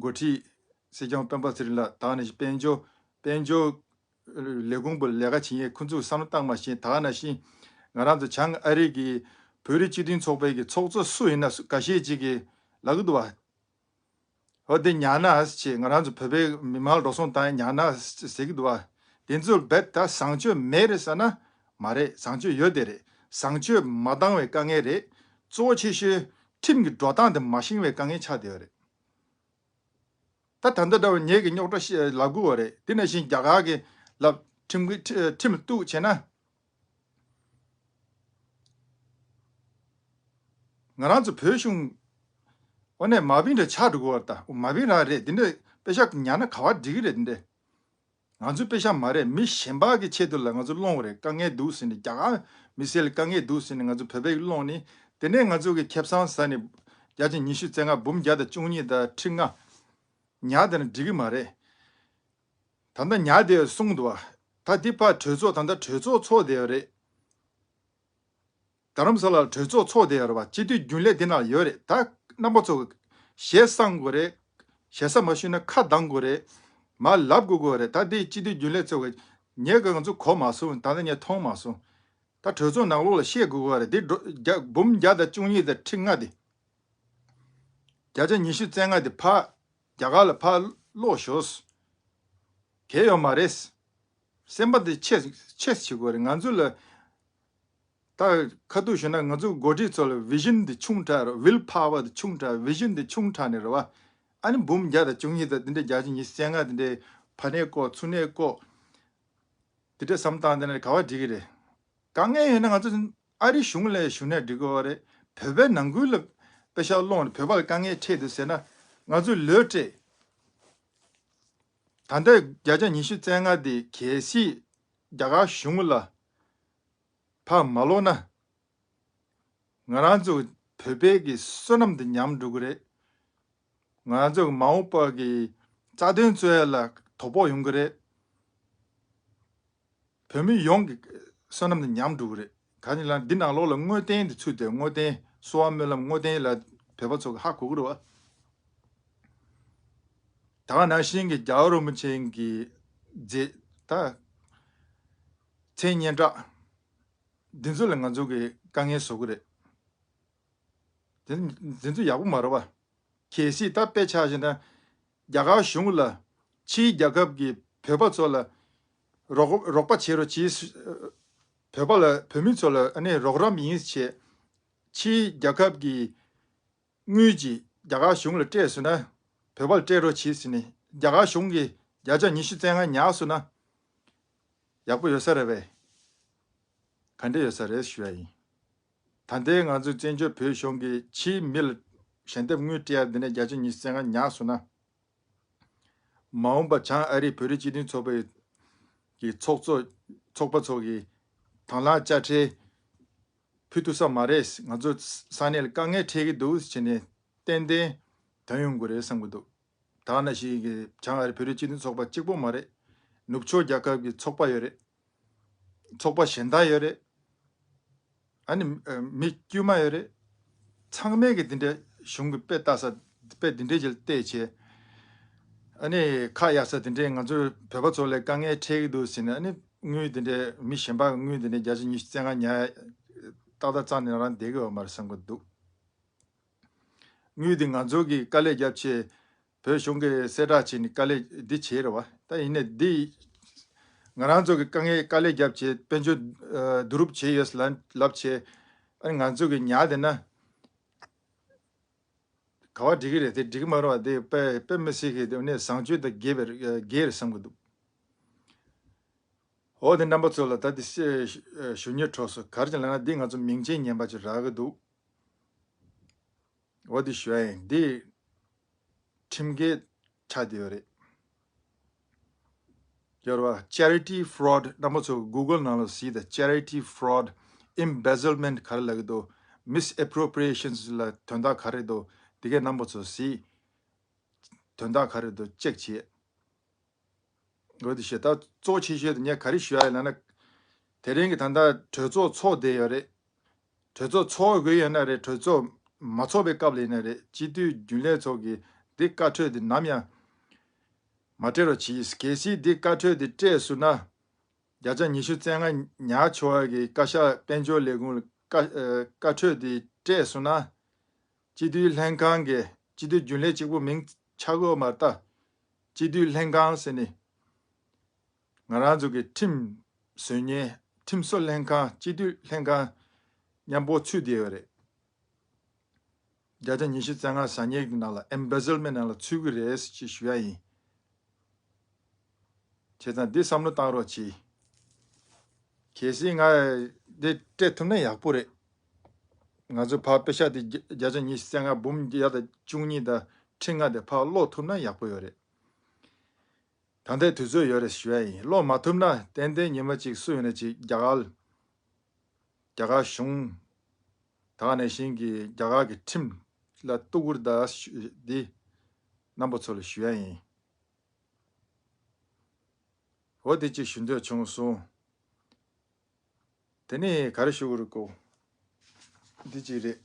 འགོ་ཁྲིད་སྲིད་སྐྱོང་སྤེན་པ་ཚེ་རིང་ལགས། ད་ག་ནང་བཞིན་དཔལ་འབྱོར་དཔལ་འབྱོར་ལས་ཁུངས་པོ་ལས་ཀ་བྱེད་མཁན་ཁོང་ཚོས་བསམ་བློ་བཏང་མ་ཤེས། ད་ག་ནང་བཞིན་ང་རང་ཚོ་བྱང་ཨ་རི་གི་བོད་རིགས་སྤྱི་མཐུན་ཚོགས་པའི་གི་ཚོགས་གཙོ་སུ་ཡིན་ན་སུ་འགའ་ཤས་ཅིག་གིས་ལབ་གི་འདུག་བ། འོ་དེ་ཉར་ན་ཟེར། ང་རང་ཚོ་བོད་པའི་མི་མང་འགྲོ་སོང་བཏང་ཡ་ཉར་ན་ཟེར་གི་འདུག་བ། དེ་ཚོ་རྦད་དེ་བཟང་སྤྱོད་མེད་རེད་ཟེར་ན་མ་རེད། བཟང་སྤྱོད་ཡོད་དེ་རེད། བཟང་སྤྱོད་མ་འདང་བའི་དཀའ་ངལ་རེད། གཙོ་ཆེ་ཤོས་ཁྲིམས་ཀྱི་འགྲོ་སྟངས་དེ་མ་ཤེས་པའི་དཀའ་ངལ་ཆགས་བསྡད་ཡོད་རེད། ད་ད་ལྟ་འདྲ་བོ་ངེད་ཀྱི་རྙོག་དྲ་ཤི་ལབ་དགོས་པ་རེད། དེ་ནང་བཞིན་རྒྱ་གར་གྱི་ལབ། ཁྲིམས་ཀྱི་ཁྲི་ཁྲིམས་གཏུག་བྱས་ན། ང་རང་ཚོ་བོད་གཞུང་། འོ་ནས་མ་བིན་ར་ཆགས་འགྲོ་གི་བར་ད། མ་བིན་ར་རེད། དེ་འདྲ་པེ་ཤག་ཉར་ན་ག་བ་འགྲིག་གི་རེད། དེ་འདྲ་ང་ཚོའི་པེ་ཤག་མ་རེད། མི་གཞན་པ་གི་ཆེད་དུ་ལ་ང་ཚོ་སློང་བ་རེད། དཀའ་ངལ་འདུག་ཟེར་ནས། རྒྱ་གར་མི་སེར་ལ་དཀའ་ངལ་འདུག་ཟེར་ནས་ང་ཚོ་བོད་པས་སློང་ནས། དེ་ནས་ང་ཚོ་གི་ཁེ་བཟང་ཟ་ནས་བརྒྱ་ཆ་ཉི་ཤུ་རྩ་ལྔ། འབུམ་བརྒྱ་དང་བཅུ་གཉིས་དང་ཁྲི་ལྔ་ཉར་བསྡད་ན་འགྲིག་གི་མ་རེད། ད་ལྟ་ཉར་བསྡད་ཡོད་གསུངས་འདུག་བ། ད་འདི་ཕར་གྲོས་ཚོགས། ད་ལྟ་གྲོས་ཚོགས་ཚོགས་བསྡད་ཡོད་རེད། རྡ་རམ་ས་ལར་གྲོས་ཚོགས་ཚོགས་བསྡད་ཡོད་རེད་བ། སྤྱི་འཐུས་རྒྱུན་ལས་དེ་ན་ཡོད་རེད། ད་རྣམ་པ་ཚོ་ཞེ་བསམ་དགོས་རེད། ཞེ་ས་མ་ཞུས་ན་ཁ་གདངས་དགོས་རེད། མར་ལབ་དགོས་དགོས་རེད། ད་འདི་སྤྱི་འཐུས་རྒྱུན་ལས་ཚོ་གི་ངས་ག་ང་ཚོ་གོ་མ་སོང་། ད་ལྟ་ངས་མཐོང་མ་སོང་། ད་གྲོས་ཚོགས་ནང་ལོགས་ལ་བཤད་དགོས་དགོས་རེད། འདི་འགྲོ་བརྒྱ་འབུམ་བརྒྱ་དང་བཅུ་གཉིས་དང་ཁྲི་ལྔ་དེ། བརྒྱ་ཆ་ཉི་ཤུ་རྩ་ལྔ་དེ་ཕར་རྒྱ་གར་ལ་ཕར་སློག་ཤོག། གལ་ཡོད་མ་རེད། སེམས་པ་དེ་ཆེ་ཆེ་བྱེད་དགོས་རེད། ང་ཚོ་ལ་ ད་ཁ་ཐུག་ཞུས་ན་ང་ཚོ་འགོ་ཁྲིད་ཚོ་ལ་བི་ཞན་འདི་ཆུང་དྲགས་རེད། ཝིལ་པ་ཝར་འདི་ཆུང་དྲགས། བི་ཞན་འདི་ཆུང་དྲགས་ནས་རེད་བ། ཨ་ནི་འབུམ་བརྒྱ་དང་བཅུ་གཉིས་དང་འདི་འདྲའི་བརྒྱ་ཆ་ཉི་ཤུ་རྩ་ལྔ་འདི་འདྲའི་ཕ་ནས་བཀོག་ཚུར་ནས་བཀོག་འདི་འདྲ་བསམ་སྟངས་འདི་ནས་ག་བ་འགྲིག་གི་རེད། དཀའ་ངལ་ཡོད་ན་ང་ཚོ་ཨ་རི་གཞུང་ལ་ཞུ་ནས་འགྲིག་གི་རེད། བོད་པའི་ནང་ཁུལ་ལ་པེ་ཤག་སློང་ནས་བོད་པ་ལ་དཀའ་ངལ་འཕྲད་འདུག་ཟེར་ན་ང་ཚོས་ལོས་སྤྲད། ད་ལྟ་བརྒྱ་ཆ་ཉི་ཤུ་རྩ་ལྔ་དེ་གལ་སྲིད་རྒྱ་གར་གཞུང་ལ་ཕར་མ་ལོག་ན། ང་རང་ཚོ་བོད་པའི་གི་བསོད་ནམས་དེ་ཉམས་འགྲོ་གི་རེད། ང་རང་ཚོ་གི་མ་འོངས་པ་གི་རྩ་དོན་རྩོད་ཡ་ལ་དོ་ཕོག་ཡོང་གི་རེད། བོད་མི་ཡོངས་ཀྱི་བསོད་ནམས་དེ་ཉམས་འགྲོ་གི་རེད། གང་ཡིན་ལ་འདི་ནང་ལོགས་ལ་དངོས་བསྟན་དེ་ཚུད་དེ། དངོས་བསྟན་གསོལ་བ་སྨོན་ལམ་དངོས་བསྟན་ལ་བོད་པ་ཚོ་གི་ཧ་གོ་གི་རེད་བ། ད་ག་ནང་བཞིན་གྱི་རྒྱལ་བ་རིན་པོ་ཆེ་གི་མཛད་ད་མཚན་སྙན་གྲགས་འདི་ཚོ་ལ་ང་ཚོ་གི་དཀའ་ངལ་བཟོ་གི་རེད། དེ་འདི་ཚོ་ཡག་པོ་མ་རེད་བ། གལ་སྲིད་ད་དཔེ་ཆ་བཞག་ན་རྒྱ་གར་གཞུང་ལ་ཕྱིའི་རྒྱལ་ཁབ་ཀྱི་བོད་པ་ཚོ་ལ་རོགས་རོགས་པ་བྱེད་རོགས་གྱིས། བོད་པ་ལ་བོད་མི་ཚོ་ལ་ཨ་ནི་རོགས་རམ་ཡིན་བྱས། ཕྱིའི་རྒྱལ་ཁབ་ཀྱི་དངུལ་གྱིས་རྒྱ་གར་གཞུང་ལ་སྤྲད་སོང་ན། བོད་པ་ལ་སྤྲད་རོགས་གྱིས་ཟེར་ནས་རྒྱ་གར་གཞུང་གིས་བརྒྱ་ཆ་ཉི་ཤུ་རྩ་ལྔ་ཉར་སོང་ན་ཡག་པོ་ཡོད་ས་རེད་པས། ག་འདྲ་ཡོད་ས་རེད་ཞུ་ཡ་ཡིན། ད་ལྟའི་ང་ཚོའི་བཙན་བྱོལ་བོད་གཞུང་གིས་ཕྱིའི་མི་ལ་ཞལ་འདེབས་དངུལ་སྤྲད་ཡ་འདི་ནས་བརྒྱ་ཆ་ཉི་ཤུ་རྩ་ལྔ་ཉར་སོང་ན། མ་འོངས་པ་བྱང་ཨ་རིའི་བོད་རིགས་སྤྱི་མཐུན་ཚོགས་པའི་གི་ཚོགས་གཙོ་ཚོགས་པ་ཚོ་གིས་དང་བླངས་དཔྱ་ཁྲལ་ཕུལ་ཐུབ་ས་མ་རེད། ང་ཚོ་ས་གནས་ལ་དཀའ་ངལ་འཕྲད་ཀྱི་འདུག་ཟེར་ནས་ཏན་ཏན་ཐོན་ཡོང་གི་རེད་བསམ་གྱི་འདུག་ད་ག་ནང་བཞིན་གྱི་བྱང་ཨ་རི་བོད་རིགས་སྤྱི་མཐུན་ཚོགས་པ་གཅིག་པོ་མ་རེད། ནུབ་ཕྱོགས་རྒྱལ་ཁབ་ཀྱི་ཚོགས་པ་ཡོད་རེད། ཚོགས་པ་གཞན་དག་ཡོད་རེད། ཨ་ནི་ཨ་མི་དཀྱུས་མ་ཡོད་རེད། ཚང་མས་ཀྱི་དེ་འདྲའི་གཞུང་གི་དཔེ་ལྟ་ས་དཔེ་དེ་འདྲའི་ཅིག་ལ་བལྟས་བྱས། ཨ་ནི་ཁ་གཡར་ས་དེ་འདྲའི་ང་ཚོའི་བོད་པ་ཚོ་ལ་དཀའ་ངལ་འཕྲད་ཀྱི་འདུག་ཟེར་ནས། ཨ་ནི་དངུལ་དེ་འདྲའི་མི་གཞན་པ་གི་དངུལ་དེ་འདྲའི་བརྒྱ་ཆ་ཉི་ཤུ་རྩ་ལྔ་ཉར་ཏག་ཏག་རྩ་ནས་རང་བསྡད་ཀྱི་ཡོད་མ་རེད་བསམ་གྱི་འདུག་དངུལ་དེ་ང་ཚོ་གིས་དཀའ་ལས་བརྒྱབ་བྱས། བོད་གཞུང་གིས་གསལ་བསྒྲགས་བྱས་ནས་དཀའ་ལས་འདི་བྱས་རེད་བ། ད་ཡིན་ནའི་འདི་ང་རང་ཚོ་གི་དཀའ་ངལ་དཀའ་ལས་བརྒྱབ་བྱས་དཔལ་འབྱོར་ཨ་བསྡུ་རུབ་བྱས་ཡོད་ལབ་ལབ་བྱས། ཨ་ནི་ང་ཚོ་གིས་ཉར་བསྡད་ན་ག་བ་འགྲིག་གི་རེད། དེ་འགྲིག་གི་མ་རེད་བ། དེ་དཔེ་དཔེ་མི་སྲིད་གི་དེ་ནས་བཟང་སྤྱོད་དང་འགལ་བའི་འགལ་རེད་བསམ་གི་འདུག་འོ་དེ་རྣམ་པ་ཚོ་ལ་ད་དེ་ཞུ་སྙིང་བྲོ་སོང་། ག་རེ་ལབ་ན་འདི་ང་ཚོ་མིང་ཅན་ངན་པ་ཅིག་རག་གི་འདུག་འོ་དེ་ཞུ་ཡ་ཡིན། འདི་ཁྲིམས་འགལ་ཆགས་བསྡད་ཡོད་རེད། ཡོད་རེད་བ། Charity fraud རྣམ་པ་ཚོ་Google ནང་ལ་གཟིགས་དང་། Charity fraud, embezzlement ག་རེ་ལབ་ཀྱི་འདུག misappropriations ལ་དོན་དག་ག་རེ་འདུག་དེ་གའི་རྣམ་པ་ཚོ་གཟིགས། དོན་དག་ག་རེ་འདུག་ཅེག་བྱེད། འོ་དེ་བྱས། ད་གཙོ་ཆེ་ཤོས་དེ་ངས་ག་རེ་ཞུ་ཡ་ཡིན་ལབ་ན། དེ་རིང་གི་ད་ལྟ་གྲོས་ཚོགས་ཚོགས་བསྡད་ཡོད་རེད། གྲོས་ཚོགས་ཚོགས་དགོས་ཡོད་ན་རེད། གྲོས་ཚོགས་མ་ཚོགས་པའི་སྐབས་ལ་ཡིན་ན་རེད། སྤྱི་འཐུས་རྒྱུན་ལས་ཚོ་གིས་འདི་བཀའ་འཁྲོལ་འདི་ནམ་ཡང་མ་སྤྲད་རོགས་གྱིས། གལ་སྲིད་འདི་བཀའ་འཁྲོལ་འདི་སྤྲད་སོང་ན། བརྒྱ་ཆ་ཉི་ཤུ་རྩ་ལྔ་ཉར་ཆོག་ཡ་གི་བཀའ་ཤག་དཔལ་འབྱོར་ལས་ཁུངས་ལ་བཀའ་ཨ་བཀའ་འཁྲོལ་འདི་སྤྲད་སོང་ན། སྤྱི་འཐུས་ལྷན་ཁང་གི་སྤྱི་འཐུས་རྒྱུན་ལས་གཅིག་པུ་མིང་ཆགས་ཀྱི་ཡོད་མ་རེད་ད། སྤྱི་འཐུས་ལྷན་ཁང་ཟེར་ནས་ང་རང་ཚོ་གི་ཁྲིམས་བཟོ་མཁན་ཁྲིམས་བཟོ་ལྷན་ཁང་། སྤྱི་འཐུས་ལྷན་ཁང་མཉམ་པོ་ཚུད་བསྡད་ཡོད་རེད། བརྒྱ་ཆ་ཉི་ཤུ་རྩ་ལྔ་ཟ་ཉེས་ཀྱི་ནང་ལ། embezzlement ནང་ལ་ཚུད་ཀྱི་རེད་ཅེས་ཞུ་ཡ་ཡིན། བྱས་ཙང་འདི་བསམ་བློ་བཏང་རོགས་གྱིས། གལ་སྲིད་ང་འདི་སྤྲད་ཐུབ་ན་ཡག་པོ་རེད། ང་ཚོ་ཕར་པེ་ཤག་དེ་བརྒྱ་བརྒྱ་ཆ་ཉི་ཤུ་རྩ་ལྔ་འབུམ་བརྒྱ་དང་བཅུ་གཉིས་དང་ཁྲི་ལྔ་དེ་ཕར་སློག་ཐུབ་ན་ཡག་པོ་ཡོད་རེད། ད་ལྟའི་དུས་ཚོད་ཡོད་རེད་ཞུ་ཡ་ཡིན། སློག་མ་ཐུབ་ན་ཏན་ཏན་ཉི་མ་གཅིག་སུ་ཡིན་ན་གཅིག་རྒྱ་གར་རྒྱ་གར་གཞུང་། ད་ག་ནང་བཞིན་གྱི་རྒྱ་གར་གྱི་ཁྲིམས་ལ་གཏུག་གི་རེད་ད་ཞུ་འདི་རྣམ་པ་ཚོ་ལ་ཞུ་ཡ་ཡིན། འོ་དེ་གཅིག་ཞུ་འདོད་བྱུང་སོང་། དེ་ནས་ག་རེ་ཞུ་གི་རེད་གོ། འདི་གཅིག་རེད།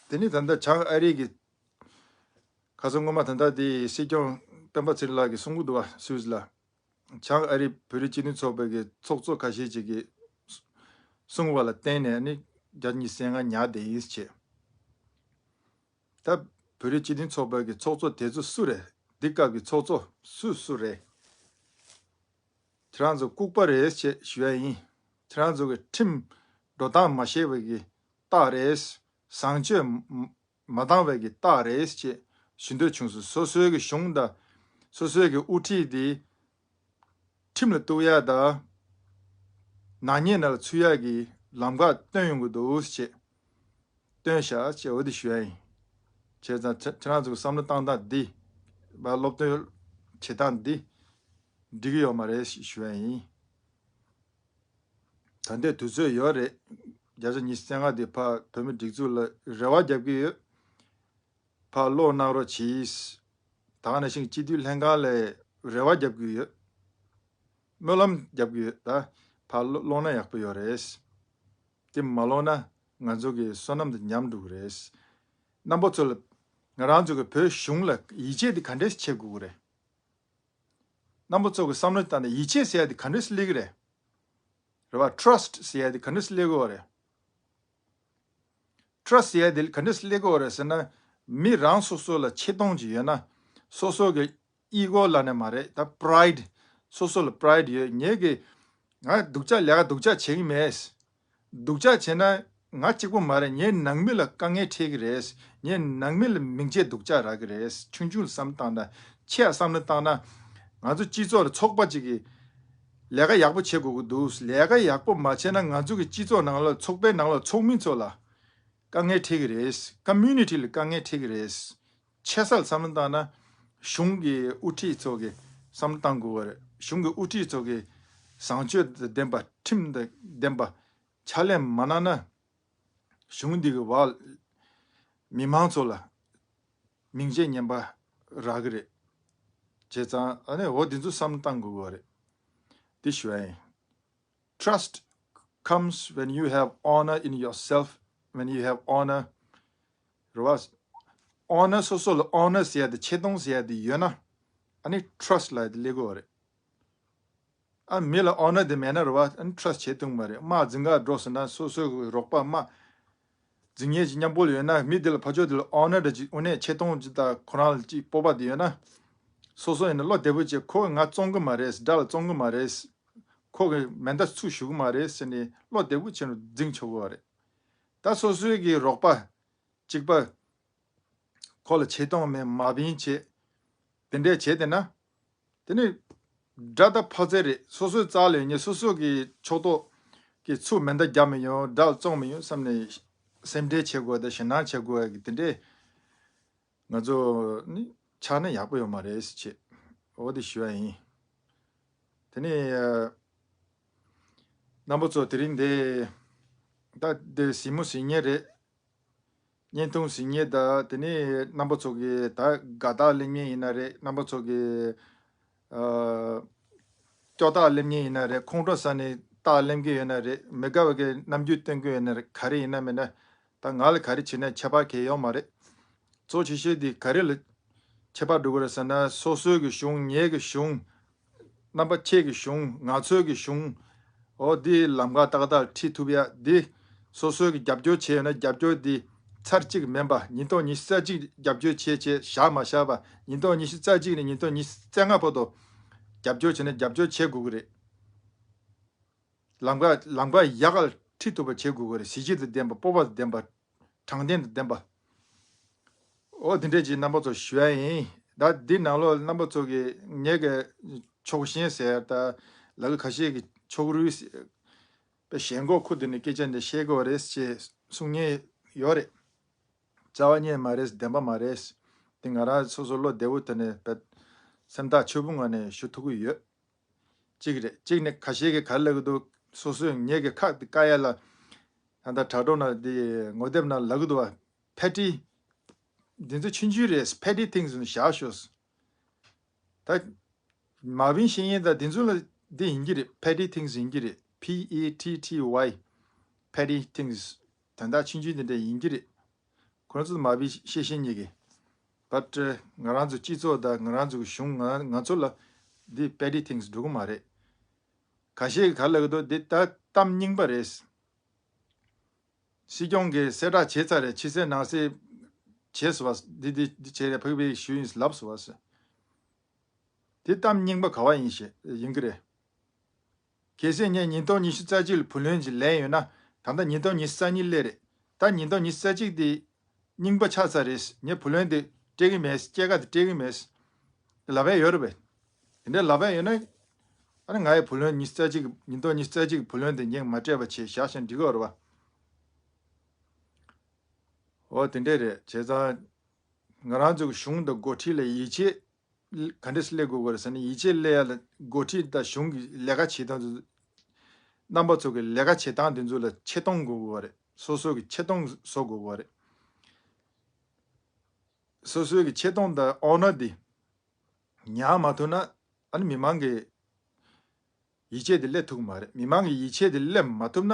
དེ་ནས་ད་ལྟ་བྱང་ཨ་རི་གི་ཁ་སང་སྔོན་མ་ད་ལྟ་དེ་སྲིད་སྐྱོང་སྤེན་པ་ཚེ་རིང་ལགས་ཀྱིས་གསུང་གི་འདུག་བ། སུད་སི་ལ། བྱང་ཨ་རི་བོད་རིགས་སྤྱི་མཐུན་ཚོགས་པའི་གི་ཚོགས་གཙོ་ཁ་ཤས་ཅིག་གིས་གསུངས་པ་ལ་བརྟེན་ནས་ནི་བརྒྱ་ཉི་ཤུ་རྩ་ལྔ་ཉར་བསྡད་ཡིན་ཟེར་བྱས། ད་བོད་རིགས་སྤྱི་མཐུན་ཚོགས་པའི་གི་ཚོགས་གཙོ་དེ་ཚོ་སུ་རེད། འདི་སྐབས་ཀྱི་ཚོགས་གཙོ་སུ་སུ་རེད། ཁྱེད་རང་ཚོ་ལྐུགས་པ་རེད་ཅེས་ཞུ་ཡ་ཡིན། ཁྱེད་རང་ཚོ་གི་ཁྲིམས་འགྲོ་སྟངས་མ་ཤེས་པའི་གི་རྟགས་རེད། བཟང་སྤྱོད་མ་མ་འདང་བའི་གི་རྟགས་རེད་ཅེས་ཞུ་འདོད་བྱུང་སོང་། སོ་སོའི་གི་གཞུང་དང་སོ་སོའི་གི་དབུ་ཁྲིད་དེ་ཁྲིམས་ལ་གཏུག་ཡ་དང་ནག་ཉེས་ནང་ལ་ཚུད་ཡ་གི་ལམ་ཁ་སྟོན་ཡོང་གི་འདུག་ཅེས། སྟོན་ཤག་ཅེས་འོ་དེ་ཞུ་ཡ་ཡིན། བྱས་ཙང་ཁྱེད་ཁྱེད་རང་ཚོ་གི་བསམ་བློ་བཏང་སྟངས་འདི། མ་སློབ་སྟོན་བྱེད་སྟངས་འདི། འགྲིག་གི་ཡོད་མ་རེད་ཞེས་ཞུ་ཡ་ཡིན། ད་ལྟའི་དུས་ཚོད་ཡོད་རེད། བརྒྱ་ཆ་ཉི་ཤུ་རྩ་ལྔ་འདི་ཕར་བོད་མི་སྒྲིག་འཛུགས་ལ་རེ་བ་རྒྱབ་ཀྱི་ཡོད། ཕར་ཀློག་གནང་རོགས་གྱིས། ད་ག་ནང་བཞིན་སྤྱི་འཐུས་ལྷན་ཁང་ལ་རེ་བ་རྒྱབ་ཀྱི་ཡོད། སྨོན་ལམ་རྒྱབ་ཀྱི་ཡོད། ད་ཕར་ཀློག་ཀློག་ན་ཡག་པོ་ཡོད་རེད། དེ་མ་ཀློག་ན་ང་ཚོ་གི་བསོད་ནམས་དེ་ཉམས་འགྲོ་གི་རེད། རྣམ་པ་ཚོ་ལ་ང་རང་ཚོ་གི་བོད་གཞུང་ལ་ཡིད་ཆེས་དེ་ག་འདྲས་བྱེད་དགོས་ཀྱི་རེད། རྣམ་པ་ཚོ་གི་བསམ་བློ་བཏང་ནས་ཡིད་ཆེས་ཟེར་ཡ་དེ་ག་འདྲས་སླེབས་ཀྱི་རེད། རེད་བ། ཊྲ་སི་ཊི་ཟེར་ཡ་དེ་ག་འདྲས་སླེབས་ཀྱི་ཡོད་རེད། ཊྲ་སི་ཊི་ཟེར་ཡ་དེ་ག་འདྲས་སླེབས་ཀྱི་ཡོད་རེད་ཟེར་ན། མི་རང་སོ་སོ་ལ་ཆེ་མཐོང་ཅིག་ཡོད་ན། སོ་སོ་གི་ཨི་གོ་ལབ་ནས་མ་རེད། ད་པ་རའི་ཌི། སོ་སོ་ལ་པ་རའི་ཌི་ཡོད། ངས་གི་ང་སྡུག་ཅག་ལས་ཀ་སྡུག་ཅག་བྱེད་ཀྱི་མེད། སྡུག་ཅག་བྱས་ན་ང་གཅིག་པོ་མ་རེད། ངའི་ནང་མི་ལ་དཀའ་ངལ་འཕྲད་ཀྱི་རེད། ངའི་ནང་མི་ལ་མིང་ཆད་སྡུག་ཅག་རག་གི་རེད། ཆུང་ཆུང་ལ་བསམ་བཏང་ན། ཆེ་ཡ་བསམ་བློ་བཏང་ན། ང་ཚོ་སྤྱི་ཚོགས་ལ་ཚོགས་པ་གཅིག་གིས་ལས་ཀ་ཡག་པོ་བྱེད་དགོས་ཀྱི་འདུག་ལས་ཀ་ཡག་པོ་མ་བྱས་ན་ང་ཚོ་གི་སྤྱི་ཚོགས་ནང་ལ་ཚོགས་པའི་ནང་ལ་ཚོགས་མི་ཚོ་ལ་དཀའ་ངལ་འཕྲད་ཀྱི་རེད། ཀོ་མུ་ནི་ཊི་ལ་དཀའ་ངལ་འཕྲད་ཀྱི་རེད། ཆེ་ས་ལ་བསམ་བློ་བཏང་ན། གཞུང་གི་དབུ་ཁྲིད་ཚོ་གི་བསམ་བློ་བཏང་དགོས་པ་རེད། གཞུང་གི་དབུ་ཁྲིད་ཚོ་གི་བཟང་སྤྱོད་དང་ལྡན་པ། ཁྲིམས་དང་ལྡན་པ་ཕྱག་ལས་མ་གནང་ན། གཞུང་འདི་གི་བར་མི་མང་ཚོ་ལ་མིང་ཆད་ངན་པ་རག་གི་རེད། བྱས་ཙང་ཨ་ནི་འོ་འདི་ཚོ་བསམ་བློ་བཏང་དགོས་པ་རེད། འདི་ཞུ་ཡ་ཡིན། Trust comes when you have honor in yourself, when you have honor. རེད་བ། ཨོ་ནར། སོ་སོ་ལ་ཨོ་ནར་ཟེར་ཡ་དེ། ཆེ་མཐོང་ཟེར་ཡ་དེ་ཡོད་ན། ཨ་ནི་ཊྲ་སི་ཊི་ལབ་ཡ་དེ་སླེབས་ཀྱི་ཡོད་རེད། ཨ། མི་ལ་ཨོ་ནར་དེ་མེད་ན་རེད་བ། ཨ་ནི་ཊྲ་སི་ཊི་བྱེད་ཐུབ་མ་རེད། དམག་འཛིང་ག་འགྲོ་ཟེར་ན། སོ་སོའི་རོགས་པ་དམག་འཛིང་མཁན་ཅིག་མཉམ་པོ་ལ་ཡོད་ན། མི་དེ་ལ་ཕར་ཕྱོགས་དེ་ལ་ཨོ་ནར་འདྲ་ཅིག་དངོས་གནས་ཆེ་མཐོང་ཅིག་དང་ཁོ་རང་ལ་ཅིག་སྤོབས་པ་དེ་ཡོད་ན། སོ་སོ་ཡིན་ན་བློ་བདེ་པོ་བྱས། ཁོ་ང་བཙོང་གི་མ་རེད། དགྲ་ལ་བཙོང་གི་མ་རེད། ཁོ་གི་མེ་མདའ་ཚུར་གཞུ་གི་མ་རེད་ཟེར་ནས་བློ་བདེ་པོ་བྱས་ནས་འཛིང་ཆོག་གི་ཡོད་རེད། ད་སོ་སོའི་གི་རོགས་པ་གཅིག་པ་ཁོ་ལ་ཆེ་མཐོང་མེད། དམའ་འབེབས་བྱེད། དེ་འདྲས་བྱས་བསྡད་ན། དེ་ནི་དགྲ་དང་ཕོ་རྩལ་རེད། སོ་སོའི་རྩ་ལ་ཡོད་མཁན། སོ་སོ་གི་ཕྱོགས་གཏོགས་ཀྱིས་ཚུར་མེ་མདའ་བརྒྱབ་མི་ཡོང་། དགྲ་ལ་བཙོང་མི་ཡོང་བསམ་ནས་སེམས་ཁྲལ་བྱེད་དགོས་དང་ཞེད་སྣང་བྱེད་དགོས་ཀྱི་དེ་འདྲས་ང་ཚོ་ནི་ཆགས་ན་ཡག་པོ་ཡོད་མ་རེད་ཟེར་བྱས། འོ་དེ་ཞུ་ཡ་ཡིན། དེ་ནས་རྣམ་པ་ཚོ་དེ་རིང་འདི་ད་འདི་གཟིགས་མོ་གཟིགས་མཁན་རེད། བརྙན་ཐུང་གཟིགས་མཁན་དང་། དེ་ནས་རྣམ་པ་ཚོ་གི་ད་དགའ་རྟགས་ལེན་མཁན་ཡིན་ན་རེད། རྣམ་པ་ཚོ་གི་ཨ་སྐྱོ་རྟགས་ལེན་མཁན་ཡིན་ན་རེད། ཁོང་ཁྲོ་ཟ་ནས་རྟགས་ལེན་མཁན་ཡོད་ན་རེད། མི་དགའ་བའི་གི་རྣམ་འགྱུར་སྟོན་མཁན་ཡོད་ན་རེད། ག་རེ་ཡིན་ན་མིན་ན། ད་ང་ལ་ག་རེ་བྱས་ན་ཁྱད་པར་གང་ཡང་ཡོད་མ་རེད། གཙོ་ཆེ་ཤོས་དེ་ག་རེ་ལ་ཁྱད་པར་འགྲོ་གི་རེད་ཟེར་ན། སོ་སོའི་གི་གཞུང་། ངའི་གི་གཞུང་། རྣམ་པ་ཁྱེད་ཀྱི་གཞུང་། ང་ཚོའི་གི་གཞུང་། འོ་འདི་ལམ་ཁ་ཏག་ཏག་ཁྲིད་ཐུབ་ཡ་འདི། སོ་སོའི་གི་རྒྱབ་སྐྱོར་བྱས་ཡོད་ན་རྒྱབ་སྐྱོར་འདི་ཚར་གཅིག་མིན་པ། ཉིས་སྟོང་ཉི་ཤུ་རྩ་གཅིག་རྒྱབ་སྐྱོར་བྱས་བྱས་བཞག་མ་བཞག་པ། ཉིས་སྟོང་ཉི་ཤུ་རྩ་གཅིག་ནས་ཉིས་སྟོང་ཉི་ཤུ་རྩ་ལྔ་བར་དུ་རྒྱབ་སྐྱོར་བྱས་ན་རྒྱབ་སྐྱོར་བྱེད་དགོས་ཀྱི་རེད། ལམ་ཁ་ལམ་ཁ་ཡག་ག་ཁྲིད་ཐུབ་པ་བྱེད་དགོས་ཀྱི་རེད། གཟི་བརྗིད་དང་ལྡན་པ། སྤོབས་པ་དང་ལྡན་པ། དྲང་བདེན་དང་ལྡན་པ། འོ་དེ་འདྲས་ཀྱི་རྣམ་པ་ཚོ་ཞུ་ཡ་ཡིན། ད་འདི་ནང་ལོགས་རྣམ་པ་ཚོ་གི་ངེད་ཀྱི་ཕྱོགས་ཞེན་ཟེར་ད་ལ་གི་ཁ་ཤས་ཀྱི་ཕྱོགས་རིས་པའི་ཞེན་ཁོག་ཁུར་དེ་ནས་སྐད་ཆ་འདི་བཤད་དགོས་རེད་ཅེས་གསུང་མཁན་ཡོད་རེད། རྩ་བ་ཉིད་མ་རེད། བདེན་པ་མ་རེད། དེ་ང་རང་སོ་སོ་བློ་བདེ་བོ་དེ་ནས་བེད་སེམས་ཐག་ཆོད་པོ་ངང་ནས་ཞུ་ཐུབ་ཀྱི་ཡོད། གཅིག་རེད། གཅིག་ནས་ཁ་ཤས་ཀྱིས་ག་རེ་ལབ་ཀྱི་འདུག་སོ་སོས་ངེད་ཀྱི་ཁག་དེ་བཀག་ཡ་ལ། ད་ལྟ་དྲ་གྲོགས་ནང་དེ་ངོ་དེབ་ནང་ལབ་ཀྱི་འདུག་བ། ཕེ་ཊི། འདི་ཚོ་ཆུང་ཆུང་རེད། ཕེ་ཊི་ཐིང་སི་ནས་བཞག་ཤོག་ད་དམའ་འབེབས་བཤད་མཁན་དང་དེ་ཚོ་ལ་འདི་ཡིན་གྱི་རེད། ཕེ་ཊི་ཐིང་སི་ཡིན་གྱི་རེད། P E T T Y། ཕེ་ཊི་ཐིང་སི། དོན་དག་ཆུང་ཆུང་དེ་འདྲ་ཡིན་གྱི་རེད། ཁོ་ཚོ་དམའ་འབེབས་བཤད་ཤེས་མཁན་གྱི། བཊ། ང་རང་ཚོ་སྤྱི་ཚོགས་དང་ང་རང་ཚོ་གི་གཞུང་། ང་ང་ཚོ་ལ་འདི་ཕེ་ཊི་ཐིང་སི་འགྲོ་གི་མ་རེད། ཁ་ཤས་ཀྱིས་ག་རེ་ལབ་ཀྱི་འདུག་འདི་ད་གཏམ་རྙིང་པ་རེད། སྲིད་སྐྱོང་གིས་གསལ་བསྒྲགས་བྱས་ཚར་རེད། ཕྱི་གསལ་ནང་གསལ་བྱས་སོང་བ། འདི་འདི་འདི་བྱས་རེད། ཕ་གི་ཕ་གི་ཞུས་ཡིན་ལབ་སོང་བ། དེ་གཏམ་རྙིང་པ་ག་བ་ཡིན་ཞེས་ཡིན་གྱི་རེད། གལ་སྲིད་ངས་ཉིས་སྟོང་ཉི་ཤུ་རྩ་གཅིག་ལ་བུ་ལོན་ཅིག་ལེན་ཡོད་ན། ད་ལྟ་ཉིས་སྟོང་ཉི་ཤུ་རྩ་གཉིས་སླེབས་རེད། ད་ཉིས་སྟོང་ཉི་ཤུ་རྩ་གཅིག་དེ་རྙིང་པ་ཆགས་ཚར་རེད། ངས་བུ་ལོན་དེ་སྤྲད་ཀྱི་མེད། སྐྱེད་ཀ་དེ་སྤྲད་ཀྱི་མེད་ལབ་ཡ་ཡོད་རེད་པས། དེ་འདྲ་ལབ་ཡ་ཡོད་ན། ཨ་ནི་ང་ཡི་བུ་ལོན་ཉི་ཤུ་རྩ་གཅིག་ཉིས་སྟོང་ཉི་ཤུ་རྩ་གཅིག་གི་བུ་ལོན་དེ་ངས་མ་སྤྲད་པ་བྱས་བཞག་བཞག་འགྲིག་གི་ཡོད་རེད་པ། འོ་དེ་འདྲས་རེད། བྱས་ཙང་ང་རང་ཚོ་གི་གཞུང་དང་འགོ་ཁྲིད་ལ་ཡིད་ཆེས་ག་འདྲས་སླེབས་དགོས་ཀྱི་རེད་ཟེར་ན། ཡིད་ཆེས་སླེབས་ཡ་ལ་འགོ་ཁྲིད་དང་གཞུང་གི་ལས་ཀ་བྱེད་སྟངས་ཚོ། རྣམ་པ་ཚོ་གི་ལས་ཀ་བྱེད་སྟངས་དེ་ཚོ་ལ་ཆེ་མཐོང་དགོས་ཀྱི་རེད། སོ་སོ་གི་ཆེ་མཐོང་བཟོ་དགོས་ཀྱི་རེད། སོ་སོའི་གི་ཆེ་མཐོང་དང་ཨོ་ན་དེ་ཉར་མ་ཐུབ་ན། ཨ་ནི་མི་མང་གི་ཡིད་ཆེས་དེ་སླེབས་ཐུབ་ཀྱི་མ་རེད། མི་མང་གི་ཡིད་ཆེས་དེ་སླེབས་མ་ཐུབ་ན།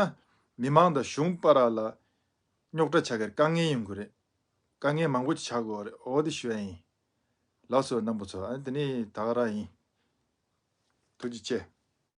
མི་མང་དང་གཞུང་བར་ལ་རྙོག་དྲ་ཆགས་ཀྱི་རེད། དཀའ་ངལ་ཡོང་གི་རེད། དཀའ་ངལ་མང་པོ་ཅིག་ཆགས་དགོས་རེད། འོ་དེ་ཞུ་ཡ་ཡིན། ལགས་སོ་རྣམ་པ་ཚོ། ཨ་ནི་དེ་ནས་ད་ག་རང་ཡིན། ཐུགས་རྗེ་ཆེ།